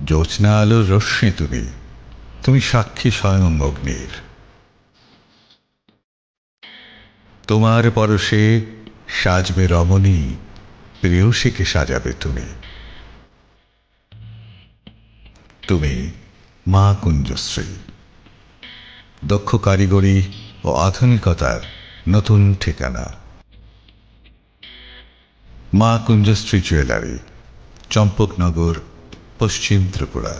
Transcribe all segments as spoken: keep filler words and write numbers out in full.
জ্যোৎস্না আলোর রশ্মি তুমি, তুমি সাক্ষী স্বয়ং অগ্নির। তোমার পরশে সাজবে রমণী, প্রেয়সীকে সাজাবে তুমি। তুমি মা কুঞ্জশ্রী, দক্ষ কারিগরি ও আধুনিকতার নতুন ঠিকানা। মা কুঞ্জশ্রী জুয়েলারি, চম্পকনগর, পশ্চিম ত্রিপুরা।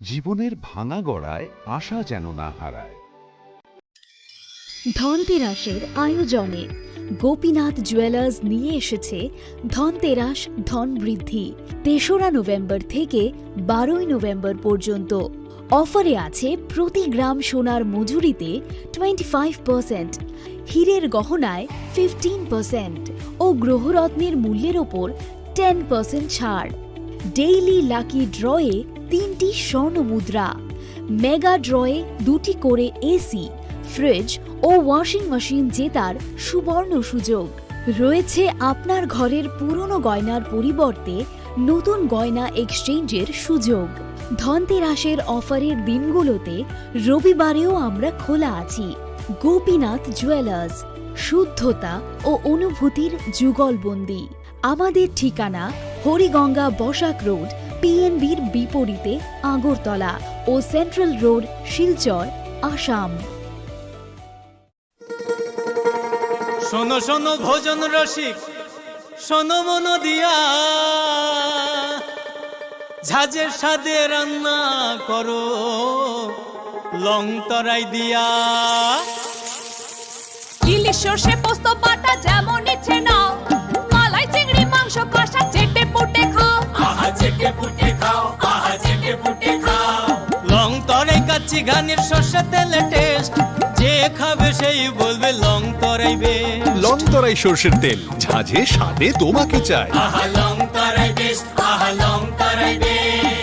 জীবনের ভাঙা গড়ায় আশা যেন না হারায়। ধনতেরাসের আয়োজনে গোপীনাথ জুয়েলার্স নিয়ে এসেছে ধনতেরাস ধন বৃদ্ধি। তেসরা নভেম্বর থেকে বারোই নভেম্বর পর্যন্ত অফারে আছে প্রতি গ্রাম সোনার মজুরিতে টোয়েন্টি ফাইভ পার্সেন্ট, হীরের গহনায় ফিফটিন পার্সেন্ট ও গ্রহরত্নের মূল্যের ওপর টেন পার্সেন্ট ছাড়। ডেইলি লাকি ড্রয়ে তিনটি স্বর্ণ মুদ্রা, মেগা ড্রয়ে দুটি করে এসি, ফ্রিজ ও ওয়াশিং মেশিন জেতার সুবর্ণ সুযোগ। রয়েছে আপনার ঘরের পুরনো গয়নার পরিবর্তে নতুন গয়না এক্সচেঞ্জের সুযোগ। ধনতেরাসের অফারের দিনগুলোতে রবিবারেও আমরা খোলা আছি। গোপীনাথ জুয়েলার্স, শুদ্ধতা ও অনুভূতির যুগলবন্দি। আমাদের ঠিকানা হরিগঙ্গা বসাক রোড, পিএনবির বিপরীতে আগরতলা ও সেন্ট্রাল রোড, শিলচর, আসাম। শোনো শোনো ভোজন রসিক, শোনো মন দিয়া, ঝাঁঝের স্বাদে রান্না করো লং তরাই দিয়া। ইলিশ সর্ষে পোস্ত বাটা যেমন ইচ্ছে নাও, মালাই চিংড়ি মাংস কষা চেটে পুটে খাও। আহা চেটে পুটে খাও, আহা চেটে পুটে খাও। লং তরাই কাচ্চি ঘানির সর্ষে তেলে টেস্ট, যে খাবে সেই বলবে লং তরাই বেস্ট। লং তরাই সর্ষের তেল, ঝাঁঝে স্বাদে তোমাকে চাই। আহা লং তরাই বেস্ট, আহা লং তরাই বেস্ট।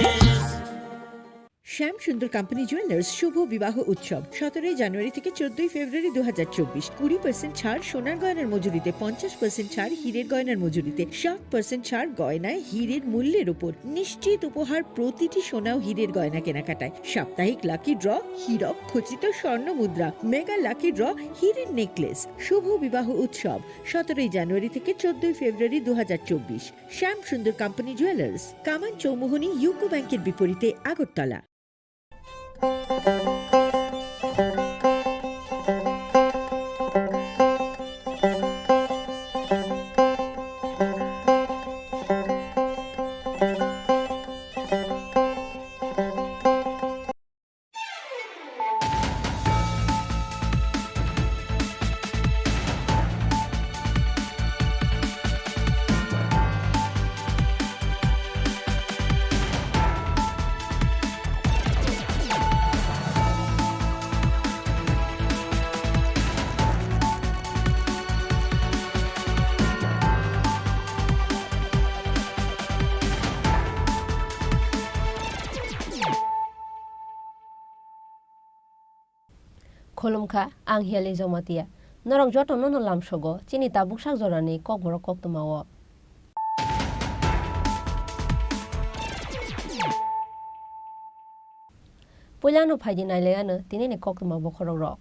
শ্যাম সুন্দর কোম্পানি জুয়েলার্স শুভ বিবাহ উৎসব সতেরোই জানুয়ারি থেকে চোদ্দই ফেব্রুয়ারি দু হাজার চব্বিশ। কুড়ি পার্সেন্ট ছাড় সোনার গয়নার মজুরিতে, পঞ্চাশ পার্সেন্ট ছাড় হীরের গয়নার মজুরিতে, ষাট পার্সেন্ট ছাড় গয়নায় হীরের মূল্যের উপর। নিশ্চিত উপহার প্রতিটি সোনা ও হীরের গয়না কেনাকাটায়। সাপ্তাহিক লাকি ড্র, হীরক খচিত স্বর্ণ মুদ্রা, মেগা লাকি ড্র, হীরের নেকলেস। শুভ বিবাহ উৎসব সতেরোই জানুয়ারি থেকে চোদ্দই ফেব্রুয়ারি দু হাজার চব্বিশ। শ্যাম সুন্দর কোম্পানি জুয়েলার্স, কামান চৌমুহনী ইউকো ব্যাংকের বিপরীতে Agartala. Khulumkha, ang Hiali Jomatia. Norok joto nono lamsogo chini tabuk sak jorani kokborok koktwmao. Puilano phaidi nailayano tinini koktwma bokhorokrok.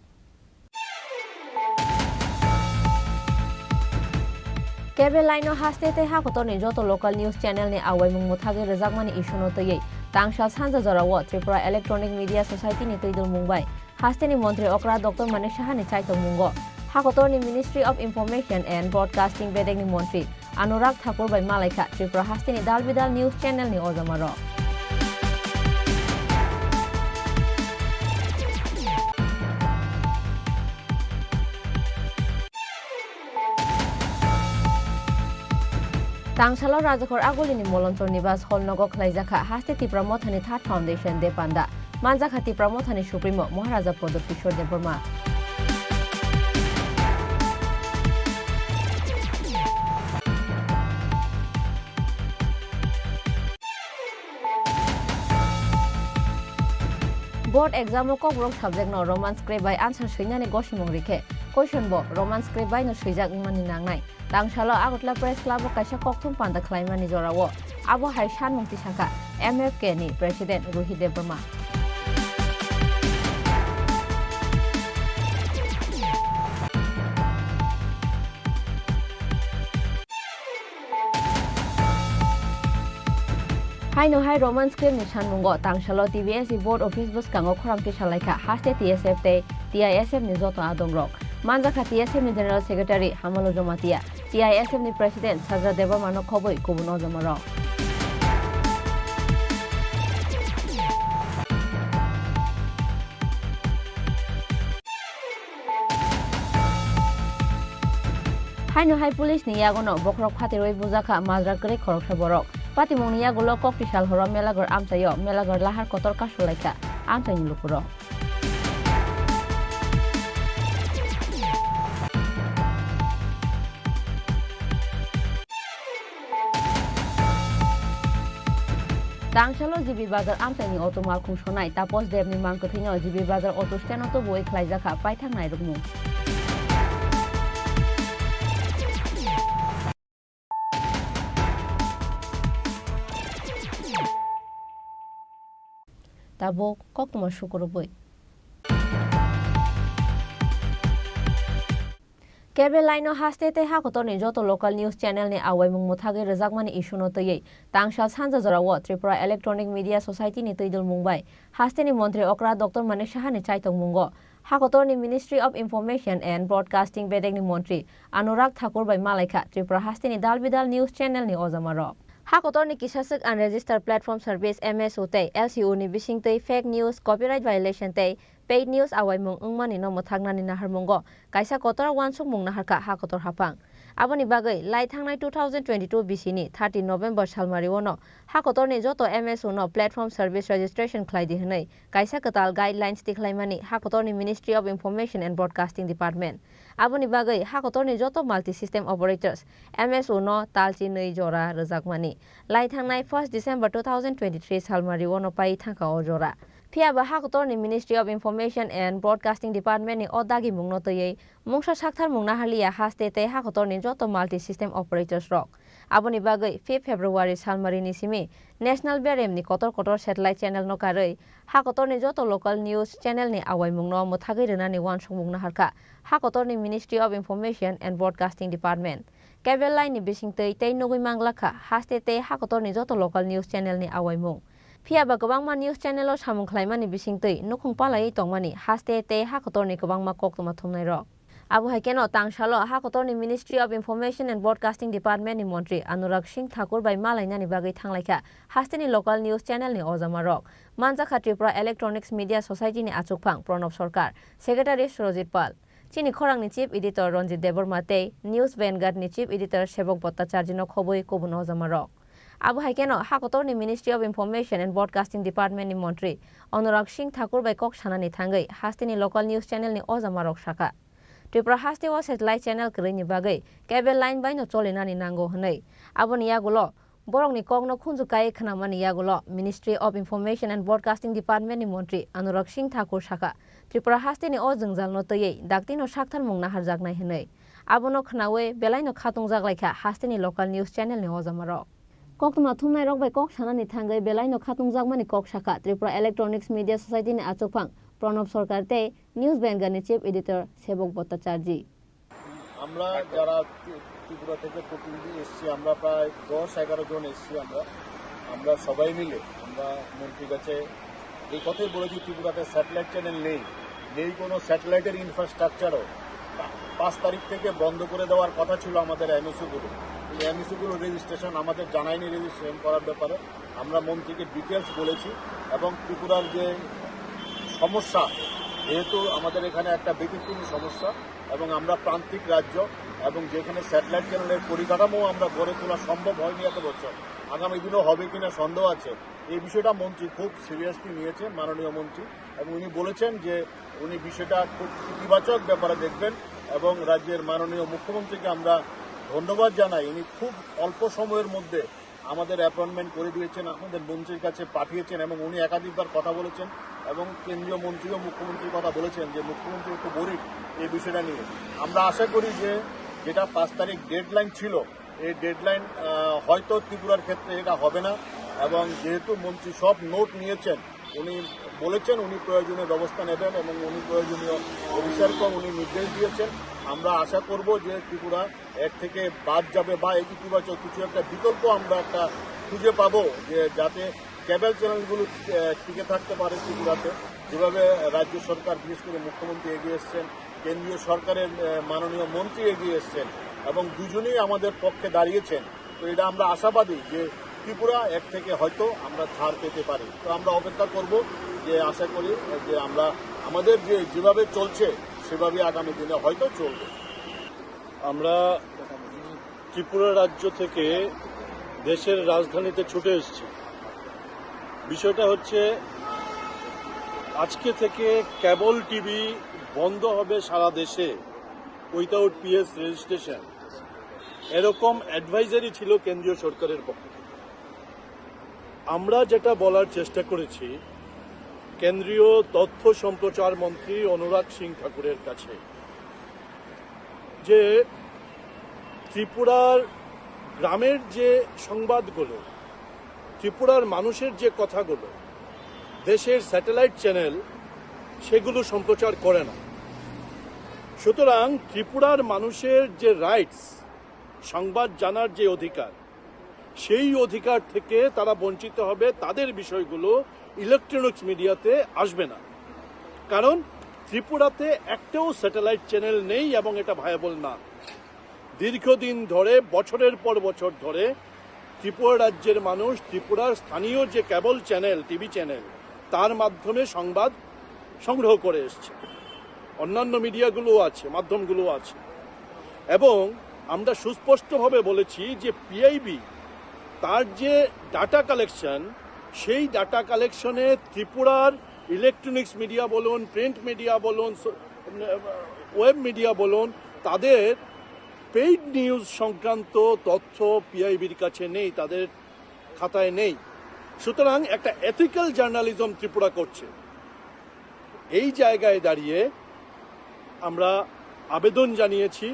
Cable line-o haste tei hakotorni joto local news channel-ni awaimung mwthagwi rwjakmani issue-no twiwi tangsal sanja jorao Tripura Electronic Media Society-ni twidulmung bai hasteni montri okra Doctor Manik Saha-ni chaitokmungo hakotorni Ministry of Information and Broadcasting bedekni montri Anurag Thakur bai malaikha Tripura hasteni dal bidal news channel-ni ojamarok. Tangsalo Rajakhor Agulini Molonchor Nibas Hall nogo khlaijakha haste Tipra Mothani Third Foundation Day Panda. Manjakha Tipra Mothani Supremo Maharaja Pradyot Kishore Debbarma. Board exam-o Kokborok subject-no Roman script bai answer swinani gosimung rikhe, question bo Roman script bai-no swijak wngmani nangnai. Tangsalo Agartala Press Club-o kaisa kokthum panda khlaimani jorao Abo hai sanmung tisakha M F K ni President Rohit Debbarma. Haino hai Roman script ni sanmungo tangsalo T B S ni board office bwskango khorang tisalaikha haste T S F tei T I S F ni joto adongrok. Manjakha T S F ni General Secretary Hamalu Jamatia, T I S F ni President Sajra Debbarma no khobwi kubun ojomarok. Haino hai police ni yagono bokhorok phatirwi bujakha majra kwrwi khoroksa borok. Patimungni yagulo kokti sal horo Melagar amchaio Melagar lahar kotor kasulaikha amchaini lukurok. Tangsalo G B Bazar amchaini auto malkhung sonai Tapos Debni mang kwthwino G B Bazar auto stand-o tubuwi khlaijakha paithak nairwkmung. Tabuk koktwma sukurubwi. Cable line-o haste tei hakotorni joto local news channel-ni awaimung mwthagwi rwjakmani issue-no twiwi tangsal sanja jorao Tripura Electronic Media Society-ni twidulmung bai hasteni montri okra Doctor Manik Saha-ni chaitokmungo hakotorni Ministry of Information and Broadcasting bedekni montri Anurag Thakur bai malaikha Tripura hasteni dal bidal news channel-ni ojamarok. Hakotorni kisaswk unregistered platform service, M S O, tei L C O ni bisingtwi fake news, copyright violation tei paid news awaimung wngmani no mwthaknani naharmungo kaisa kotor uansukmung naharkha hakotor haphang. Aboni bagwi lai thangnai two thousand twenty-two bisini thirty November salmario no hakotorni joto M S O no platform service registration khlai di hwnwi kaisa kwtal guidelines tikhlaimani hakotorni Ministry of Information and Broadcasting Department. Aboni bagwi hakotorni joto multi system operators, M S O no talchi nwi jora rwjakmani lai thangnai first December two thousand twenty-three salmario no pai thangkha o jora. Phiya ba hakotorni Ministry of Information and Broadcasting Department ni o dagimung no twiwi mungsa saktharmung naharliya haste tei hakotorni joto multi system operators rok. Aboni bagwi fifth February salmari ni simi National Berem ni kotor kotor satellite channel no karwi hakotorni joto local news channel ni awaimung no mwthagwi rwnani uansukmung naharkha hakotorni Ministry of Information and Broadcasting Department. Cable line ni bisingtwi tei nugwi manglakha haste tei hakotorni joto local news channel ni awaimung. Phiya ba kwbangma news channel o samung khlaimani bisingtwi nukhung palaiwi tongmani haste tei hakotorni kwbangma koktwma thumnairok. Abo hai kheno tangsalo hakotorni Ministry of Information and Broadcasting Department ni montri Anurag Singh Thakur bai malainani bagwi thanglaikha hasteni local news channel ni ojamarok. Manjakha Tripura Electronics Media Society ni achukphang Pranab Sarkar, Secretary Surajit Pal. Chini khorangni Chief Editor Ranjit Debbarma tei News Vanguard ni Chief Editor Sebok Bhattacharjee no khobwi kubun ojamarok. Abo hai kheno hakotorni Ministry of Information and Broadcasting Department ni montri Anurag Singh Thakur bai kok sanani thangwi hasteni local news channel ni ojamarok sakha, Tripura haste o satellite channel kwrwini bagwi cable line bai no cholinani nango hwnwi. Aboni yagulo borokni kokno khunju kaiwi khnamani yagulo Ministry of Information and Broadcasting Department ni montri Anurag Singh Thakur sakha, Tripura hasteni o jwngjalno twiwi daktino saktharmung naharjaknai hwnwi. Abono khnawi belaino khatungjak laikha hasteni local news channel ni ojamarok. Koktwma thumnairok bai kok sanani thangwi belaino khatungjakmani kok sakha Tripura Electronics Media Society ni achukphang Pranab Sarkar tei News Vanguard ni Chief Editor Sebok Bhattacharjee. আমরা যারা ত্রি-, ত্রিপুরা থেকে প্রতিনিধি এসছি, আমরা প্রায় দশ এগারো জন এসছি আমরা। আমরা সবাই মিলে আমরা মন্ত্রীর কাছে এই কথাই বলেছি, ত্রিপুরাতে স্যাটেলাইট চ্যানেল নেই, নেই কোনো স্যাটেলাইটের ইনফ্রাস্ট্রাকচারও। পা-, পাঁচ তারিখ থেকে বন্ধ করে দেওয়ার কথা ছিল আমাদের এমএসওগুলো, কিন্তু এমএসওগুলো রেজিস্ট্রেশন আমাদের জানায়নি, রেজিস্ট্রেশন করার ব্যাপারে আমরা মন্ত্রীকে ডিটেলস বলেছি। এবং ত্রিপুরার যে সমস্যা, যেহেতু আমাদের এখানে একটা ব্যতিক্রমী সমস্যা এবং আমরা প্রান্তিক রাজ্য এবং যেখানে স্যাটেলাইট চ্যানেলের পরিকাঠামো আমরা গড়ে তোলা সম্ভব হয়নি এত বছর, আগামী দিনেও হবে কিনা সন্দেহ আছে। এই বিষয়টা মন্ত্রী খুব সিরিয়াসলি নিয়েছেন, মাননীয় মন্ত্রী, এবং উনি বলেছেন যে উনি বিষয়টা খুব ইতিবাচক ব্যাপারে দেখবেন এবং রাজ্যের মাননীয় মুখ্যমন্ত্রীকে আমরা ধন্যবাদ জানাই। উনি খুব অল্প সময়ের মধ্যে আমাদের অ্যাপয়েন্টমেন্ট করে দিয়েছেন, আমাদের মন্ত্রীর কাছে পাঠিয়েছেন এবং উনি একাধিকবার কথা বলেছেন এবং কেন্দ্রীয় মন্ত্রীও মুখ্যমন্ত্রীর কথা বলেছেন যে মুখ্যমন্ত্রী একটু worried এই বিষয়টা নিয়ে। আমরা আশা করি যে যেটা পাঁচ তারিখ ডেডলাইন ছিল, এই ডেডলাইন হয়তো ত্রিপুরার ক্ষেত্রে এটা হবে না, এবং যেহেতু মন্ত্রী সব নোট নিয়েছেন, উনি বলেছেন উনি প্রয়োজনীয় ব্যবস্থা নেবেন এবং উনি প্রয়োজনীয় অফিসারকেও উনি নির্দেশ দিয়েছেন। আমরা আশা করব যে ত্রিপুরা এক থেকে বাদ যাবে বা ইতিবাচক কিছু একটা বিকল্প আমরা একটা খুঁজে পাবো, যে যাতে কেবল চ্যানেলগুলো আহ, টিকে থাকতে পারে ত্রিপুরাতে। যেভাবে রাজ্য সরকার, বিশেষ করে মুখ্যমন্ত্রী এগিয়ে এসছেন, কেন্দ্রীয় সরকারের আহ, মাননীয় মন্ত্রী এগিয়ে এসছেন এবং দুজনেই আমাদের পক্ষে দাঁড়িয়েছেন, তো এটা আমরা আশাবাদী যে ত্রিপুরা এক থেকে হয়তো আমরা ছাড় পেতে পারি। তো আমরা অপেক্ষা করব, যে আশা করি যে আমরা আমাদের যে যেভাবে চলছে সেভাবেই আগামী দিনে হয়তো চলবে। আমরা ত্রিপুরা রাজ্য থেকে দেশের রাজধানীতে ছুটে এসেছি। বিষয়টা হচ্ছে, আজকে থেকে কেবল টিভি বন্ধ হবে সারা দেশে, উইথাউট পিএস রেজিস্ট্রেশন, এরকম অ্যাডভাইজারি ছিল কেন্দ্রীয় সরকারের পক্ষ থেকে। আমরা যেটা বলার চেষ্টা করেছি কেন্দ্রীয় তথ্য সম্প্রচার মন্ত্রী অনুরাগ সিং ঠাকুরের কাছে, যে ত্রিপুরার গ্রামের যে সংবাদগুলো, ত্রিপুরার মানুষের যে কথাগুলো দেশের স্যাটেলাইট চ্যানেল সেগুলো সম্প্রচার করে না। সুতরাং ত্রিপুরার মানুষের যে রাইটস, সংবাদ জানার যে অধিকার, সেই অধিকার থেকে তারা বঞ্চিত হবে, তাদের বিষয়গুলো ইলেকট্রনিক্স মিডিয়াতে আসবে না। কারণ ত্রিপুরাতে একটাও স্যাটেলাইট চ্যানেল নেই এবং এটা ভায়াবল না। দীর্ঘদিন ধরে, বছরের পর বছর ধরে ত্রিপুরা রাজ্যের মানুষ ত্রিপুরার স্থানীয় যে কেবল চ্যানেল, টিভি চ্যানেল, তার মাধ্যমে সংবাদ সংগ্রহ করে এসছে। অন্যান্য মিডিয়াগুলো আছে, মাধ্যমগুলো আছে। এবং আমরা সুস্পষ্টভাবে বলেছি যে পিআইবি তার যে ডাটা কালেকশন, সেই ডাটা কালেকশনে ত্রিপুরার ইলেকট্রনিক্স মিডিয়া বলুন, প্রিন্ট মিডিয়া বলুন, সো-, ওয়েব মিডিয়া বলুন, তাদের পেইড নিউজ সংক্রান্ত তথ্য পিআইবির কাছে নেই, তাদের খাতায় নেই। সুতরাং একটা এথিক্যাল জার্নালিজম ত্রিপুরা করছে। এই জায়গায় দাঁড়িয়ে আমরা আবেদন জানিয়েছি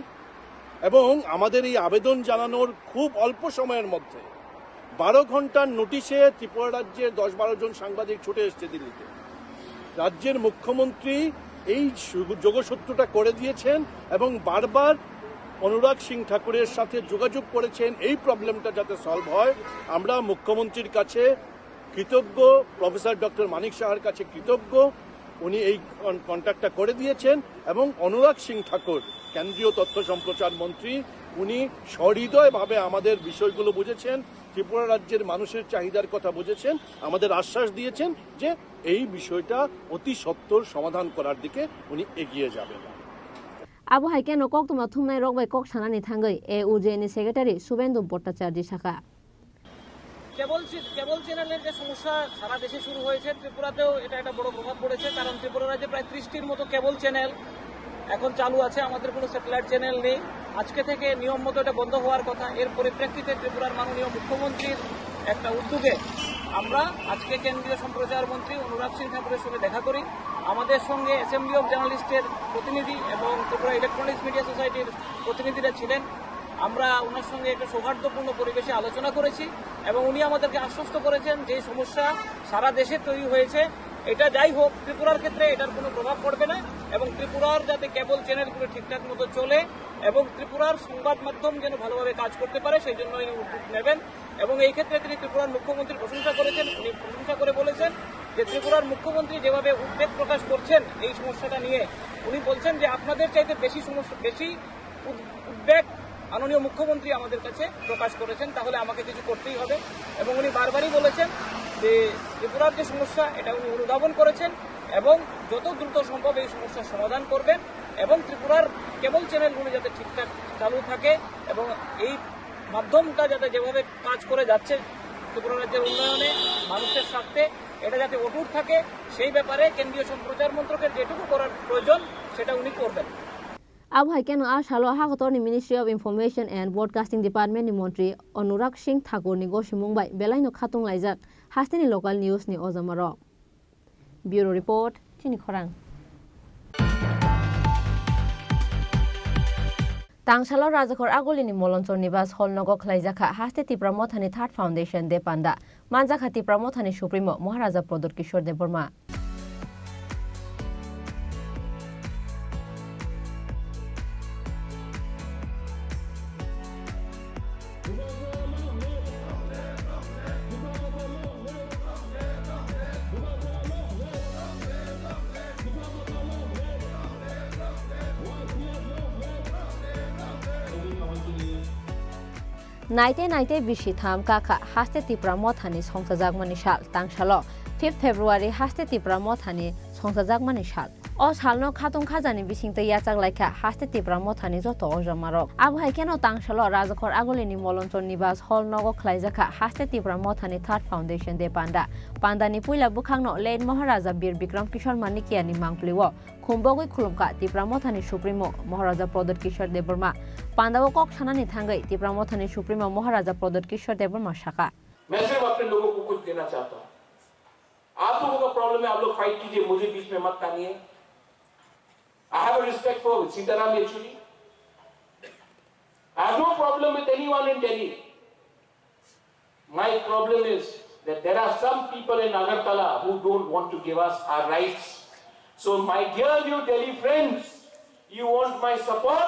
এবং আমাদের এই আবেদন জানানোর খুব অল্প সময়ের মধ্যে, বারো ঘন্টার নোটিশে ত্রিপুরা রাজ্যের দশ বারো জন সাংবাদিক ছুটে এসছে দিল্লিতে। রাজ্যের মুখ্যমন্ত্রী এই সুগ-, যোগসূত্রটা করে দিয়েছেন এবং বারবার অনুরাগ সিং ঠাকুরের সাথে যোগাযোগ করেছেন এই প্রবলেমটা যাতে সলভ হয়। আমরা মুখ্যমন্ত্রীর কাছে কৃতজ্ঞ, প্রফেসর ডক্টর মানিক সাহার কাছে কৃতজ্ঞ, উনি এই কন-, কন্ট্যাক্টটা করে দিয়েছেন। এবং অনুরাগ সিং ঠাকুর, কেন্দ্রীয় তথ্য সম্প্রচার মন্ত্রী, উনি সহৃদয়ভাবে আমাদের বিষয়গুলো বুঝেছেন, ত্রিপুরা রাজ্যের মানুষের চাহিদার কথা বুঝেছেন, আমাদের আশ্বাস দিয়েছেন যে এই বিষয়টা অতি সত্বর সমাধান করার দিকে উনি এগিয়ে যাবেন। Abo hai kheno koktwma thumnai rok bai kok sanani thangwi A U J ni secretary Subendu Bhattacharjee sakha. কেবল চি-, কেবল চ্যানেলের যে সমস্যা সারা দেশে শুরু হয়েছে, ত্রিপুরাতেও এটা একটা বড় প্রভাব পড়েছে, কারণ ত্রিপুরা রাজ্যে প্রায় ত্রিশটির মতো কেবল চ্যানেল এখন চালু আছে, আমাদের কোনো স্যাটেলাইট চ্যানেল নেই। আজকে থেকে নিয়ম মতো এটা বন্ধ হওয়ার কথা। এর পরিপ্রেক্ষিতে ত্রিপুরার মাননীয় মুখ্যমন্ত্রীর একটা উদ্যোগে আমরা আজকে কেন্দ্রীয় সম্প্রচার মন্ত্রী অনুরাগ সিং ঠাকুরের সঙ্গে দেখা করি। আমাদের সঙ্গে অ্যাসেম্বলি অফ জার্নালিস্টের প্রতিনিধি এবং ত্রিপুরা ইলেকট্রনিক্স মিডিয়া সোসাইটির প্রতিনিধিরা ছিলেন। আমরা ওনার সঙ্গে একটা সৌহার্দ্যপূর্ণ পরিবেশে আলোচনা করেছি এবং উনি আমাদেরকে আশ্বস্ত করেছেন যে এই সমস্যা সারা দেশে তৈরি হয়েছে। এটা যাই হোক, ত্রিপুরার ক্ষেত্রে এটার কোনো প্রভাব পড়বে না এবং ত্রিপুরার যাতে কেবল চ্যানেলগুলো ঠিকঠাক মতো চলে এবং ত্রিপুরার সংবাদ মাধ্যম যেন ভালোভাবে কাজ করতে পারে, সেই জন্য উনি উদ্যোগ নেবেন। এবং এই ক্ষেত্রে তিনি ত্রিপুরার মুখ্যমন্ত্রীর প্রশংসা করেছেন। উনি প্রশংসা করে বলেছেন যে ত্রিপুরার মুখ্যমন্ত্রী যেভাবে উদ্বেগ প্রকাশ করছেন এই সমস্যাটা নিয়ে, উনি বলছেন যে আপনাদের চাইতে বেশি সমস্যা, বেশি উদ-, উদ্বেগ মাননীয় মুখ্যমন্ত্রী আমাদের কাছে প্রকাশ করেছেন, তাহলে আমাকে কিছু করতেই হবে। এবং উনি বারবারই বলেছেন যে ত্রিপুরার যে সমস্যা, এটা উনি অনুধাবন করেছেন এবং যত দ্রুত সম্ভব এই সমস্যার সমাধান করবেন এবং ত্রিপুরার কেবল চ্যানেলগুলি যাতে ঠিকঠাক চালু থাকে এবং এই মাধ্যমটা যাতে যেভাবে কাজ করে যাচ্ছে ত্রিপুরা রাজ্যের উন্নয়নে, মানুষের স্বার্থে, এটা যাতে অটুট থাকে, সেই ব্যাপারে কেন্দ্রীয় সম্প্রচার মন্ত্রকের যেটুকু করার প্রয়োজন সেটা উনি করবেন। Abo hai kheno a salo Hakotorni Ministry of Information and Broadcasting Department ni montri Anurag Singh Thakur ni gosimung bai belaino khatung laijak hasteni local news ni ojama rok. Bureau Report, chini khorang. Tangsalo Rajakhor Agulini Molonchor Nibas Hall nogo khlaijakha haste Tipra Mothani Third Foundation Day panda. Manjakha Tipra Mothani Supremo Maharaja Pradyot Kishore Debbarma. Naite naite bisi tham kakha haste Tipra Mothani songchajakmani sal. Tangsalo fifth February haste Tipra Mothani songchajakmani sal. O salno khatung khajani bisingtwi yachak laikha haste Tipra Mothani joto ojamarok. Abo hai kheno tangsalo Rajakhor Agulini Molonchor Nibas Hall nogo khlaijakha haste Tipra Mothani Third Foundation Day panda. Pandani puila bwkhakno late Maharaja Bir Bikram Kishore Manikya ni mangpli o khumbogwi khulumkha Tipra Mothani Supremo Maharaja Pradyot Kishore Debbarma. Pandao kok sanani thangwi Tipra Mothani Supremo Maharaja Pradyot Kishore Debbarma sakha. मैं सिर्फ अपने लोगों को कुछ देना चाहता हूँ। आप लोगों का प्रॉब्लम है, आप लोग फाइट कीजिए, मुझे बीच में मत लानिए। I have a respect for Sitaram Yechury. I have no problem with anyone in Delhi. My problem is that there are some people in Agartala who don't want to give us our rights. So, my dear New Delhi friends, you want my support?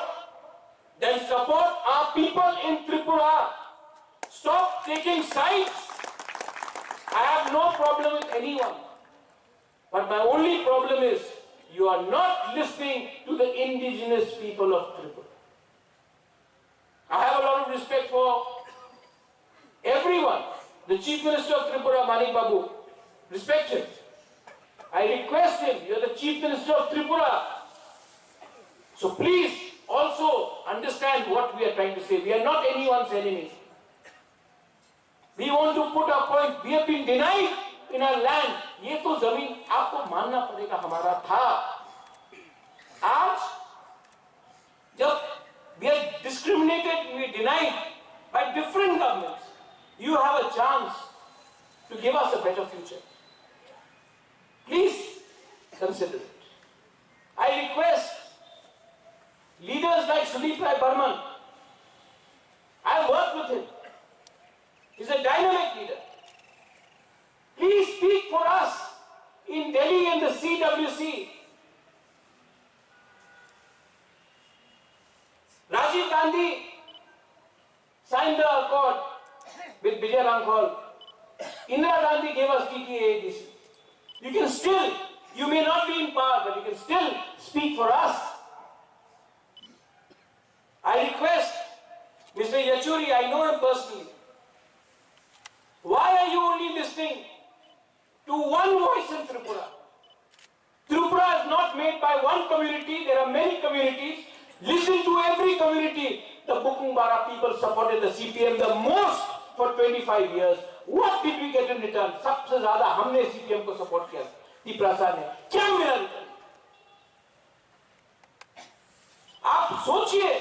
Then support our people in Tripura. Stop taking sides. I have no problem with anyone. But my only problem is you are not listening to the indigenous people of Tripura. I have a lot of respect for everyone. The Chief Minister of Tripura, Manik Babu, respect him. I request him, you are the Chief Minister of Tripura. So please also understand what we are trying to say. We are not anyone's enemy. We want to put our point. We have been denied in our land. ये तो जमीन आपको मानना पड़ेगा, हमारा था। आज जब we are discriminated, we are denied by different governments, you have a chance to give us a better future. Please consider it. I request leaders like Sudeep Rai Barman. I work with him. He's a dynamic leader. Please speak for us in Delhi and the C W C. Rajiv Gandhi signed the accord with Vijay Ramphal. Indira Gandhi gave us T T A A D C. You can still, you may not be in power, but you can still speak for us. I request Mister Yechury, I know him personally. Why are you only listening to one voice in Tripura? Tripura is not made by one community, there are many communities. Listen to every community. The Bukung Bara people supported the C P M the most for twenty-five years. What did we get in return? सबसे ज्यादा हमने C P M को सपोर्ट किया, तिपरासा ने। क्या मिला रिटर्न? आप सोचिए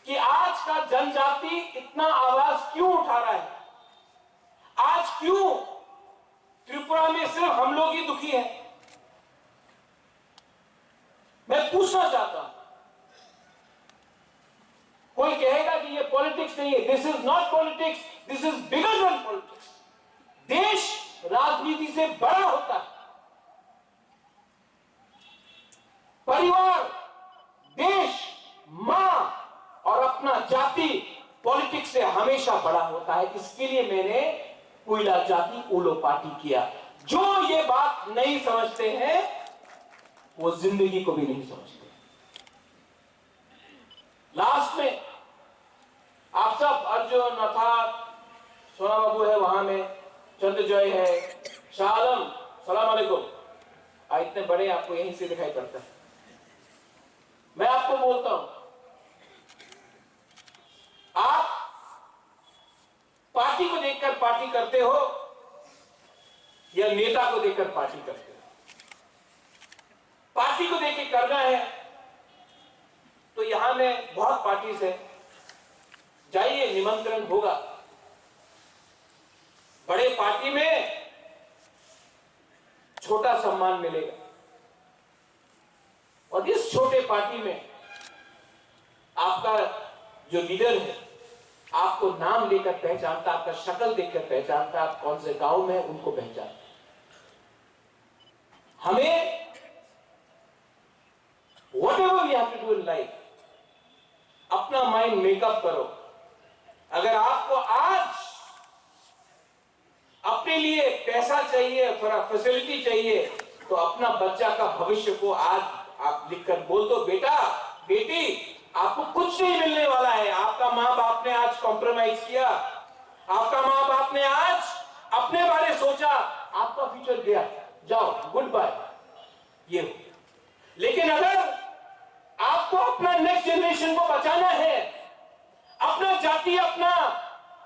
कि आज का जनजाति इतना आवाज क्यों उठा रहा है, आज क्यों त्रिपुरा में सिर्फ हम लोग ही दुखी हैं। मैं पूछना चाहता हूं, कोई कहेगा कि ये पॉलिटिक्स नहीं है। This is not politics, this is bigger than politics. देश राजनीति से बड़ा होता है। परिवार, देश, माँ और अपना जाति पॉलिटिक्स से हमेशा बड़ा होता है। इसके लिए मैंने कोयला जाति उलो पार्टी किया। जो ये बात नहीं समझते हैं, वो जिंदगी को भी नहीं समझते। लास्ट में आप सब, अर्जुन, अर्थात सोना बाबू है वहां में, चंद्रजॉय है, शाह आलम, सलाम अलैकुम। आ, इतने बड़े आपको यहीं से दिखाई पड़ता है। मैं आपको बोलता हूं, आप पार्टी को देखकर पार्टी करते हो या नेता को देखकर पार्टी करते हो? पार्टी को देख के करना है तो यहां में बहुत पार्टीज है, जाइए, निमंत्रण होगा। बड़े पार्टी में छोटा सम्मान मिलेगा। और इस छोटे पार्टी में आपका जो लीडर है, आपको नाम लेकर पहचानता, आपका शक्ल देखकर पहचानता, आप कौन से गांव में हैं, उनको पहचानता। हमें whatever we have to do in life, अपना माइंड मेकअप करो। अगर आपको आज अपने लिए पैसा चाहिए, थोड़ा फैसिलिटी चाहिए, तो अपना बच्चा का भविष्य को आज आप लिखकर बोल दो, "बेटा, बेटी, आपको कुछ नहीं मिलने वाला है। आपका माँ बाप ने आज कॉम्प्रोमाइज किया, आपका माँ बाप ने आज अपने बारे सोचा, आपका फ्यूचर गया, जाओ, गुड बाय।" ये हो। लेकिन अगर आपको अपना नेक्स्ट जनरेशन को बचाना है, अपना जाति, अपना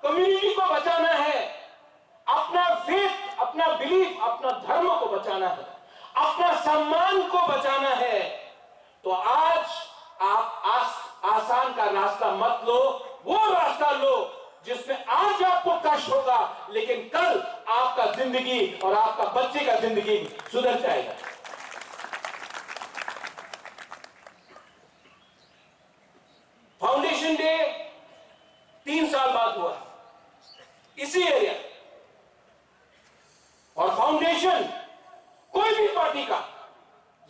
कम्युनिटी को बचाना है, अपना फेथ, अपना बिलीफ, अपना धर्म को बचाना है, अपना सम्मान को बचाना है, तो आज आप आस-, आसान का रास्ता मत लो, वो रास्ता लो जिसमें आज आपको कष्ट होगा, लेकिन कल आपका जिंदगी और आपका बच्चे का जिंदगी सुधर जाएगा। फाउंडेशन डे तीन साल बाद हुआ है इसी एरिया, और फाउंडेशन कोई भी पार्टी का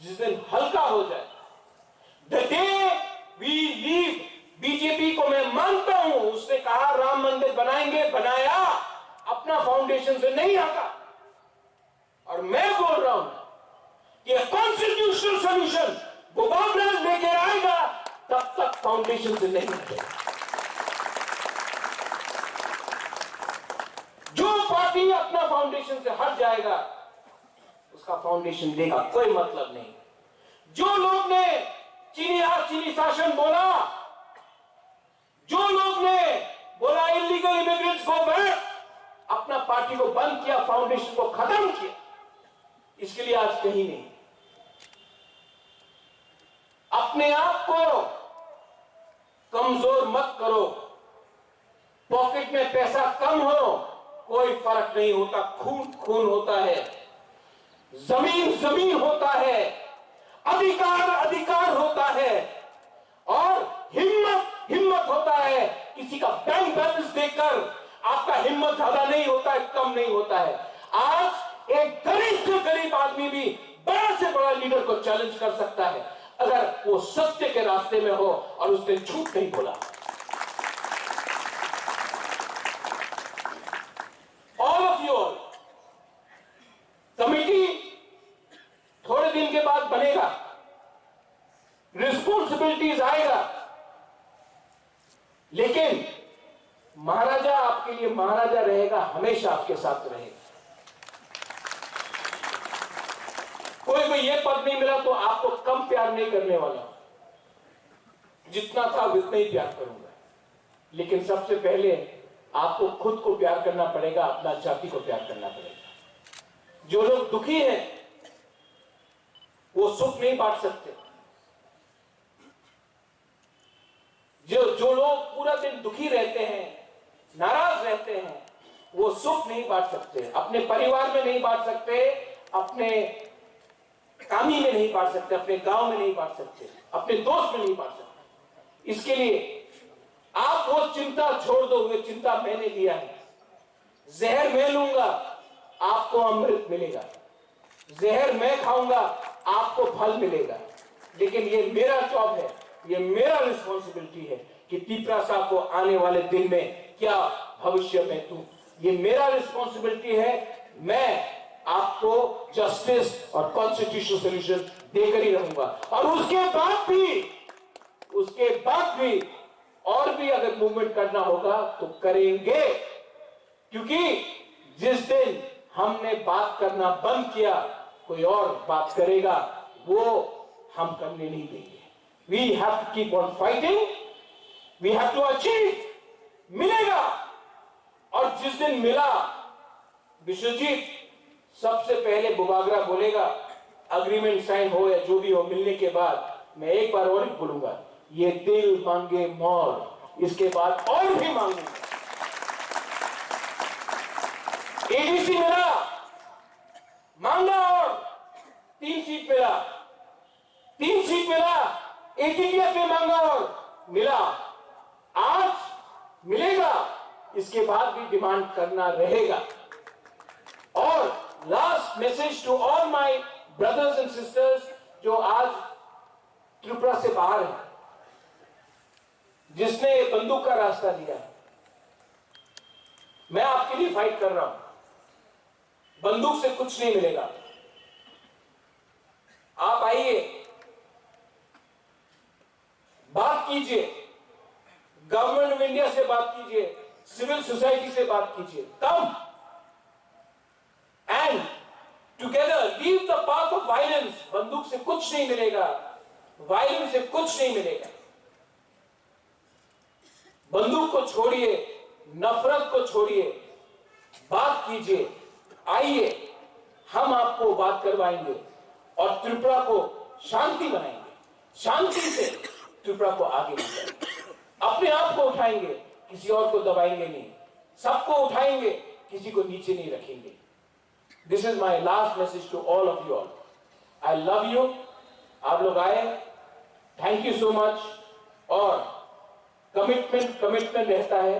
जिस दिन हल्का हो जाए, the day we leave BJP को, मैं मानता हूं, उसने कहा राम मंदिर बनाएंगे, बनाया, अपना फाउंडेशन से नहीं हटा। और मैं बोल रहा हूं कि कॉन्स्टिट्यूशनल सॉल्यूशन बुबागरा लेकर आएगा, तब तक फाउंडेशन से नहीं हटेगा। जो पार्टी अपना फाउंडेशन से हट जाएगा, उसका फाउंडेशन डे का कोई मतलब नहीं। जो लोग ने चीनी राज, चीनी शासन बोला, जो लोग ने बोला इलीगल इमिग्रेंट्स गो बैक, अपना पार्टी को बंद किया, फाउंडेशन को खत्म किया, इसके लिए आज कहीं नहीं। अपने आप को कमजोर मत करो। पॉकेट में पैसा कम हो, कोई फर्क नहीं होता, खून खून होता है, जमीन जमीन होता है, अधिकार अधिकार होता है, और हिम्मत हिम्मत होता है। किसी का बैंक बैलेंस देखकर आपका हिम्मत ज्यादा नहीं होता है, कम नहीं होता है। आज एक गरीब से गरीब आदमी भी बड़ा से बड़ा लीडर को चैलेंज कर सकता है, अगर वो सत्य के रास्ते में हो और उसने झूठ नहीं बोला। All of you all, committee थोड़े दिन के बाद बनेगा, रिस्पॉन्सिबिलिटीज आएगा, लेकिन महाराजा आपके लिए महाराजा रहेगा, हमेशा आपके साथ रहेगा। कोई को ये पद नहीं मिला तो आपको कम प्यार नहीं करने वाला, जितना था उतना ही प्यार करूंगा। लेकिन सबसे पहले आपको खुद को प्यार करना पड़ेगा, अपना जाति को प्यार करना पड़ेगा। जो लोग दुखी हैं, वो सुख नहीं बांट सकते। जो जो लोग पूरा दिन दुखी रहते हैं, नाराज रहते हैं, वो सुख नहीं बांट सकते, अपने परिवार में नहीं बांट सकते, अपने कामी में नहीं बांट सकते, अपने गांव में नहीं बांट सकते, अपने दोस्त में नहीं बांट सकते। इसके लिए आप वो चिंता छोड़ दो, वो चिंता मैंने लिया है। जहर मैं लूंगा, आपको अमृत मिलेगा। जहर मैं खाऊंगा, आपको फल मिलेगा। लेकिन ये मेरा जॉब है, ये मेरा रिस्पॉन्सिबिलिटी है कि तिपरासा को आने वाले दिन में क्या भविष्य मैं दूं। ये मेरा रिस्पॉन्सिबिलिटी है। मैं आपको जस्टिस और कॉन्स्टिट्यूशनल सॉल्यूशन देकर ही रहूंगा। और उसके बाद भी, उसके बाद भी और भी अगर मूवमेंट करना होगा तो करेंगे, क्योंकि जिस दिन हमने बात करना बंद किया, कोई और बात करेगा, वो हम करने नहीं देंगे। We have to keep on fighting, we have to achieve। मिलेगा। और जिस दिन मिला, विश्वजीत, सबसे पहले बुबागरा बोलेगा, एग्रीमेंट साइन हो या जो भी हो, मिलने के बाद मैं एक बार और बोलूंगा, ये दिल मांगे मोर, इसके बाद और भी मांगूंगा। एडीसी मिला, मांगा और तीन सीट मिला, तीन सीट मिला, एटीटीएफ में मांगा और मिला। मिलेगा, इसके बाद भी डिमांड करना रहेगा। और last message to all my brothers and sisters जो आज त्रिपुरा से बाहर है, जिसने बंदूक का रास्ता लिया है, मैं आपके लिए फाइट कर रहा हूं। बंदूक से कुछ नहीं मिलेगा। आप आइए, बात कीजिए, गवर्नमेंट ऑफ इंडिया से बात कीजिए, सिविल सोसाइटी से बात कीजिए। Come and together leave the path of violence. बंदूक से कुछ नहीं मिलेगा, वायलेंस से कुछ नहीं मिलेगा। बंदूक को छोड़िए, नफरत को छोड़िए, बात कीजिए, आइए, हम आपको बात करवाएंगे और त्रिपुरा को शांति बनाएंगे, शांति से त्रिपुरा को आगे बढ़ाएंगे। अपने आप को उठाएंगे, किसी और को दबाएंगे नहीं, सबको उठाएंगे, किसी को नीचे नहीं रखेंगे। This is my last message to all of you all. I love you. आप लोग आए, thank you so much. और कमिटमेंट कमिटमेंट रहता है,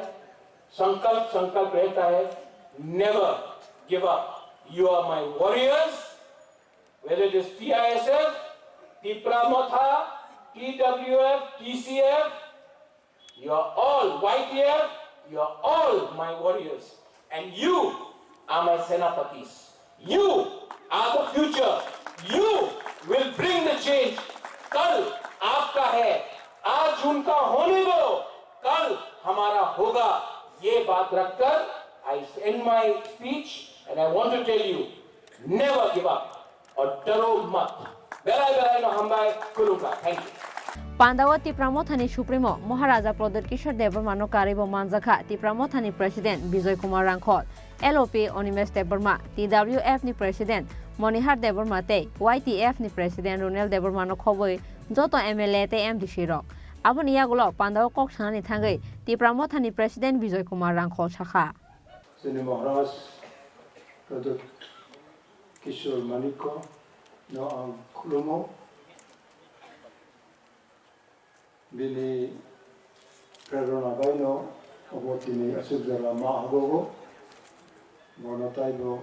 संकल्प संकल्प रहता है। Never give up. You are my warriors. Whether it is T I S F, Tipra Motha, T W F, T C F, you are all, Y T F, you are all my warriors. And you are my senapatis. You are the future. You will bring the change. कल आपका है, आज उनका होने दो, कल हमारा होगा। ये बात रखकर I end my speech and I want to tell you, never give up. Or daro mat. Belai belai no hambai, khulumkha. Thank you. Pandao Tipra Mothani Supremo Maharaja Pradyot Kishore Debbarma no karwi bo manjakha Tipra Mothani President Bijoy Kumar Rangkhol, L O P Animesh Debbarma, T W F ni President Monihar Debbarma tei Y T F ni President Ronel Debbarma no khobwi joto M L A tei M D C rok. Aboni yagulo pandao kok sanani thangwi Tipra Mothani President Bijoy Kumar Rangkhol sakha. Chini Maharaj Pradyot Kishore Manikya no ang khulumo. Bini prerona baino obo tini aswk jora ma hagogo. Bono taibo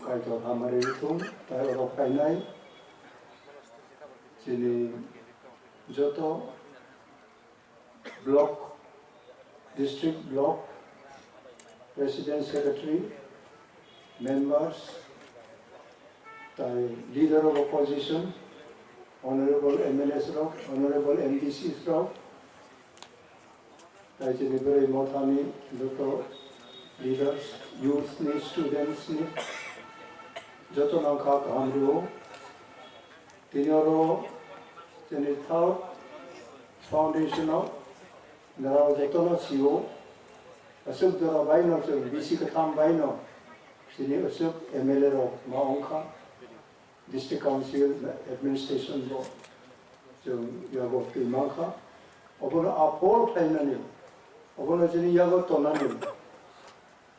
Kaitor hamari rwthung, tai oro phainai chini joto block, district block, president, secretary, members, tai leader of opposition, honorable M L As rok, honorable M D Cs rok, tai chini bwrwi mothani joto leaders, youth ni, students ni, joto nang kha kaham rwo. Tini oro chini third foundation o norok jotono sio, aswk jora baino chwng bisi kwtham baino chini aswk M L A rok ma wngkha, district council administration bo chwng yago twi mankha. Obono aphor khlainani, obono chini yago tonani.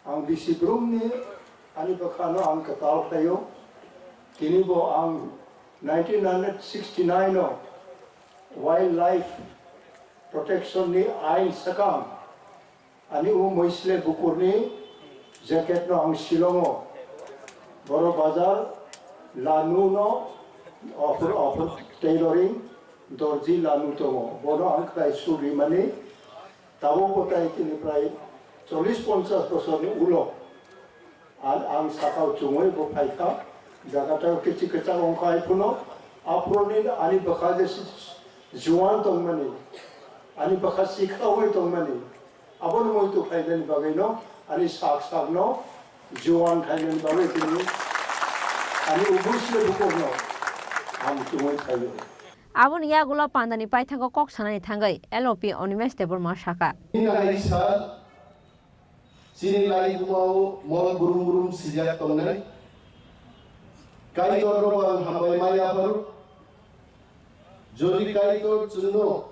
Ang bisi brumni ani bwkhano ang kwtal khlaio. Tini bo ang nineteen sixty-nine o wildlife protection ni ain swkang ani o mwisle bukurni jacket no ang Shillongo Boro Bazar lanu no offer offer tailoring dorji lanu tongo. Bono ang khlai sugrimani Tabuk bo tai tini prai chollish ponchash bosorni ulo ang, ang sakao chumui bo phaikha, jaga tao kichi kwchak wngkha, hai phano aphuruni ani bwkha je si-, juan tongmani, ani bwkha sikhlaui tongmani, abono muitu khlainani bagwino ani sak sakno juan khlainani bagwi tini ani ubui sle bukurno ang chumui khaio. Aboni yagulo pandani paithago kok sanani thangwi L O P Animesh Debbarma sakha. Nai sir, chini laibumao mol brum brum sijak tongnai. Kaitor no ang hambai ma yapharo. Jodi Kaitor chwngno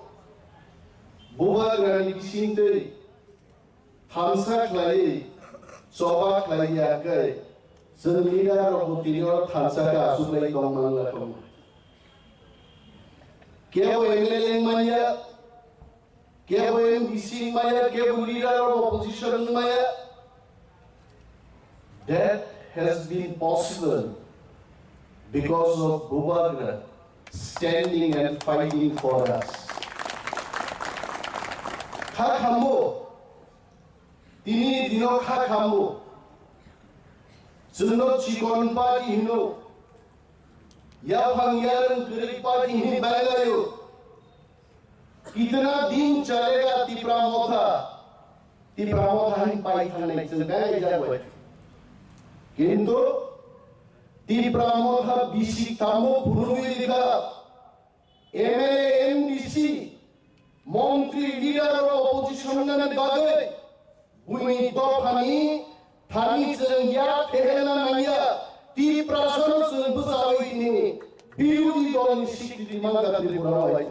bubagrani bisingtwi thansa khlaiwi, choba khlaiwi ya khe, chwng leader rok bo tini oro thansa khe achuk lai tong man la tong. Kebo M L A wng man ya, Kebo M D C wngmaya, kebo leader of opposition wngmaya. That has been possible because of Bubagra standing and fighting for us. Kha khambo, tini dino kha khambo. Chwngno chikon party hino, yaphang yarwng kwrwi party hini bailayo. Kitna din chalega Tipra Motha? Tipra Motha hin pai thangnai chwng belai jagwi. Kintu Tipra Motha bisi tamo phunugwi rikha M L A, M D C, montri, leader of opposition nani bagwi buini dophani thani chwng ya phehelna nangya, Tiprasano chwng bwchawi tini birodhi dolni sikti mangkha Tripura o hai.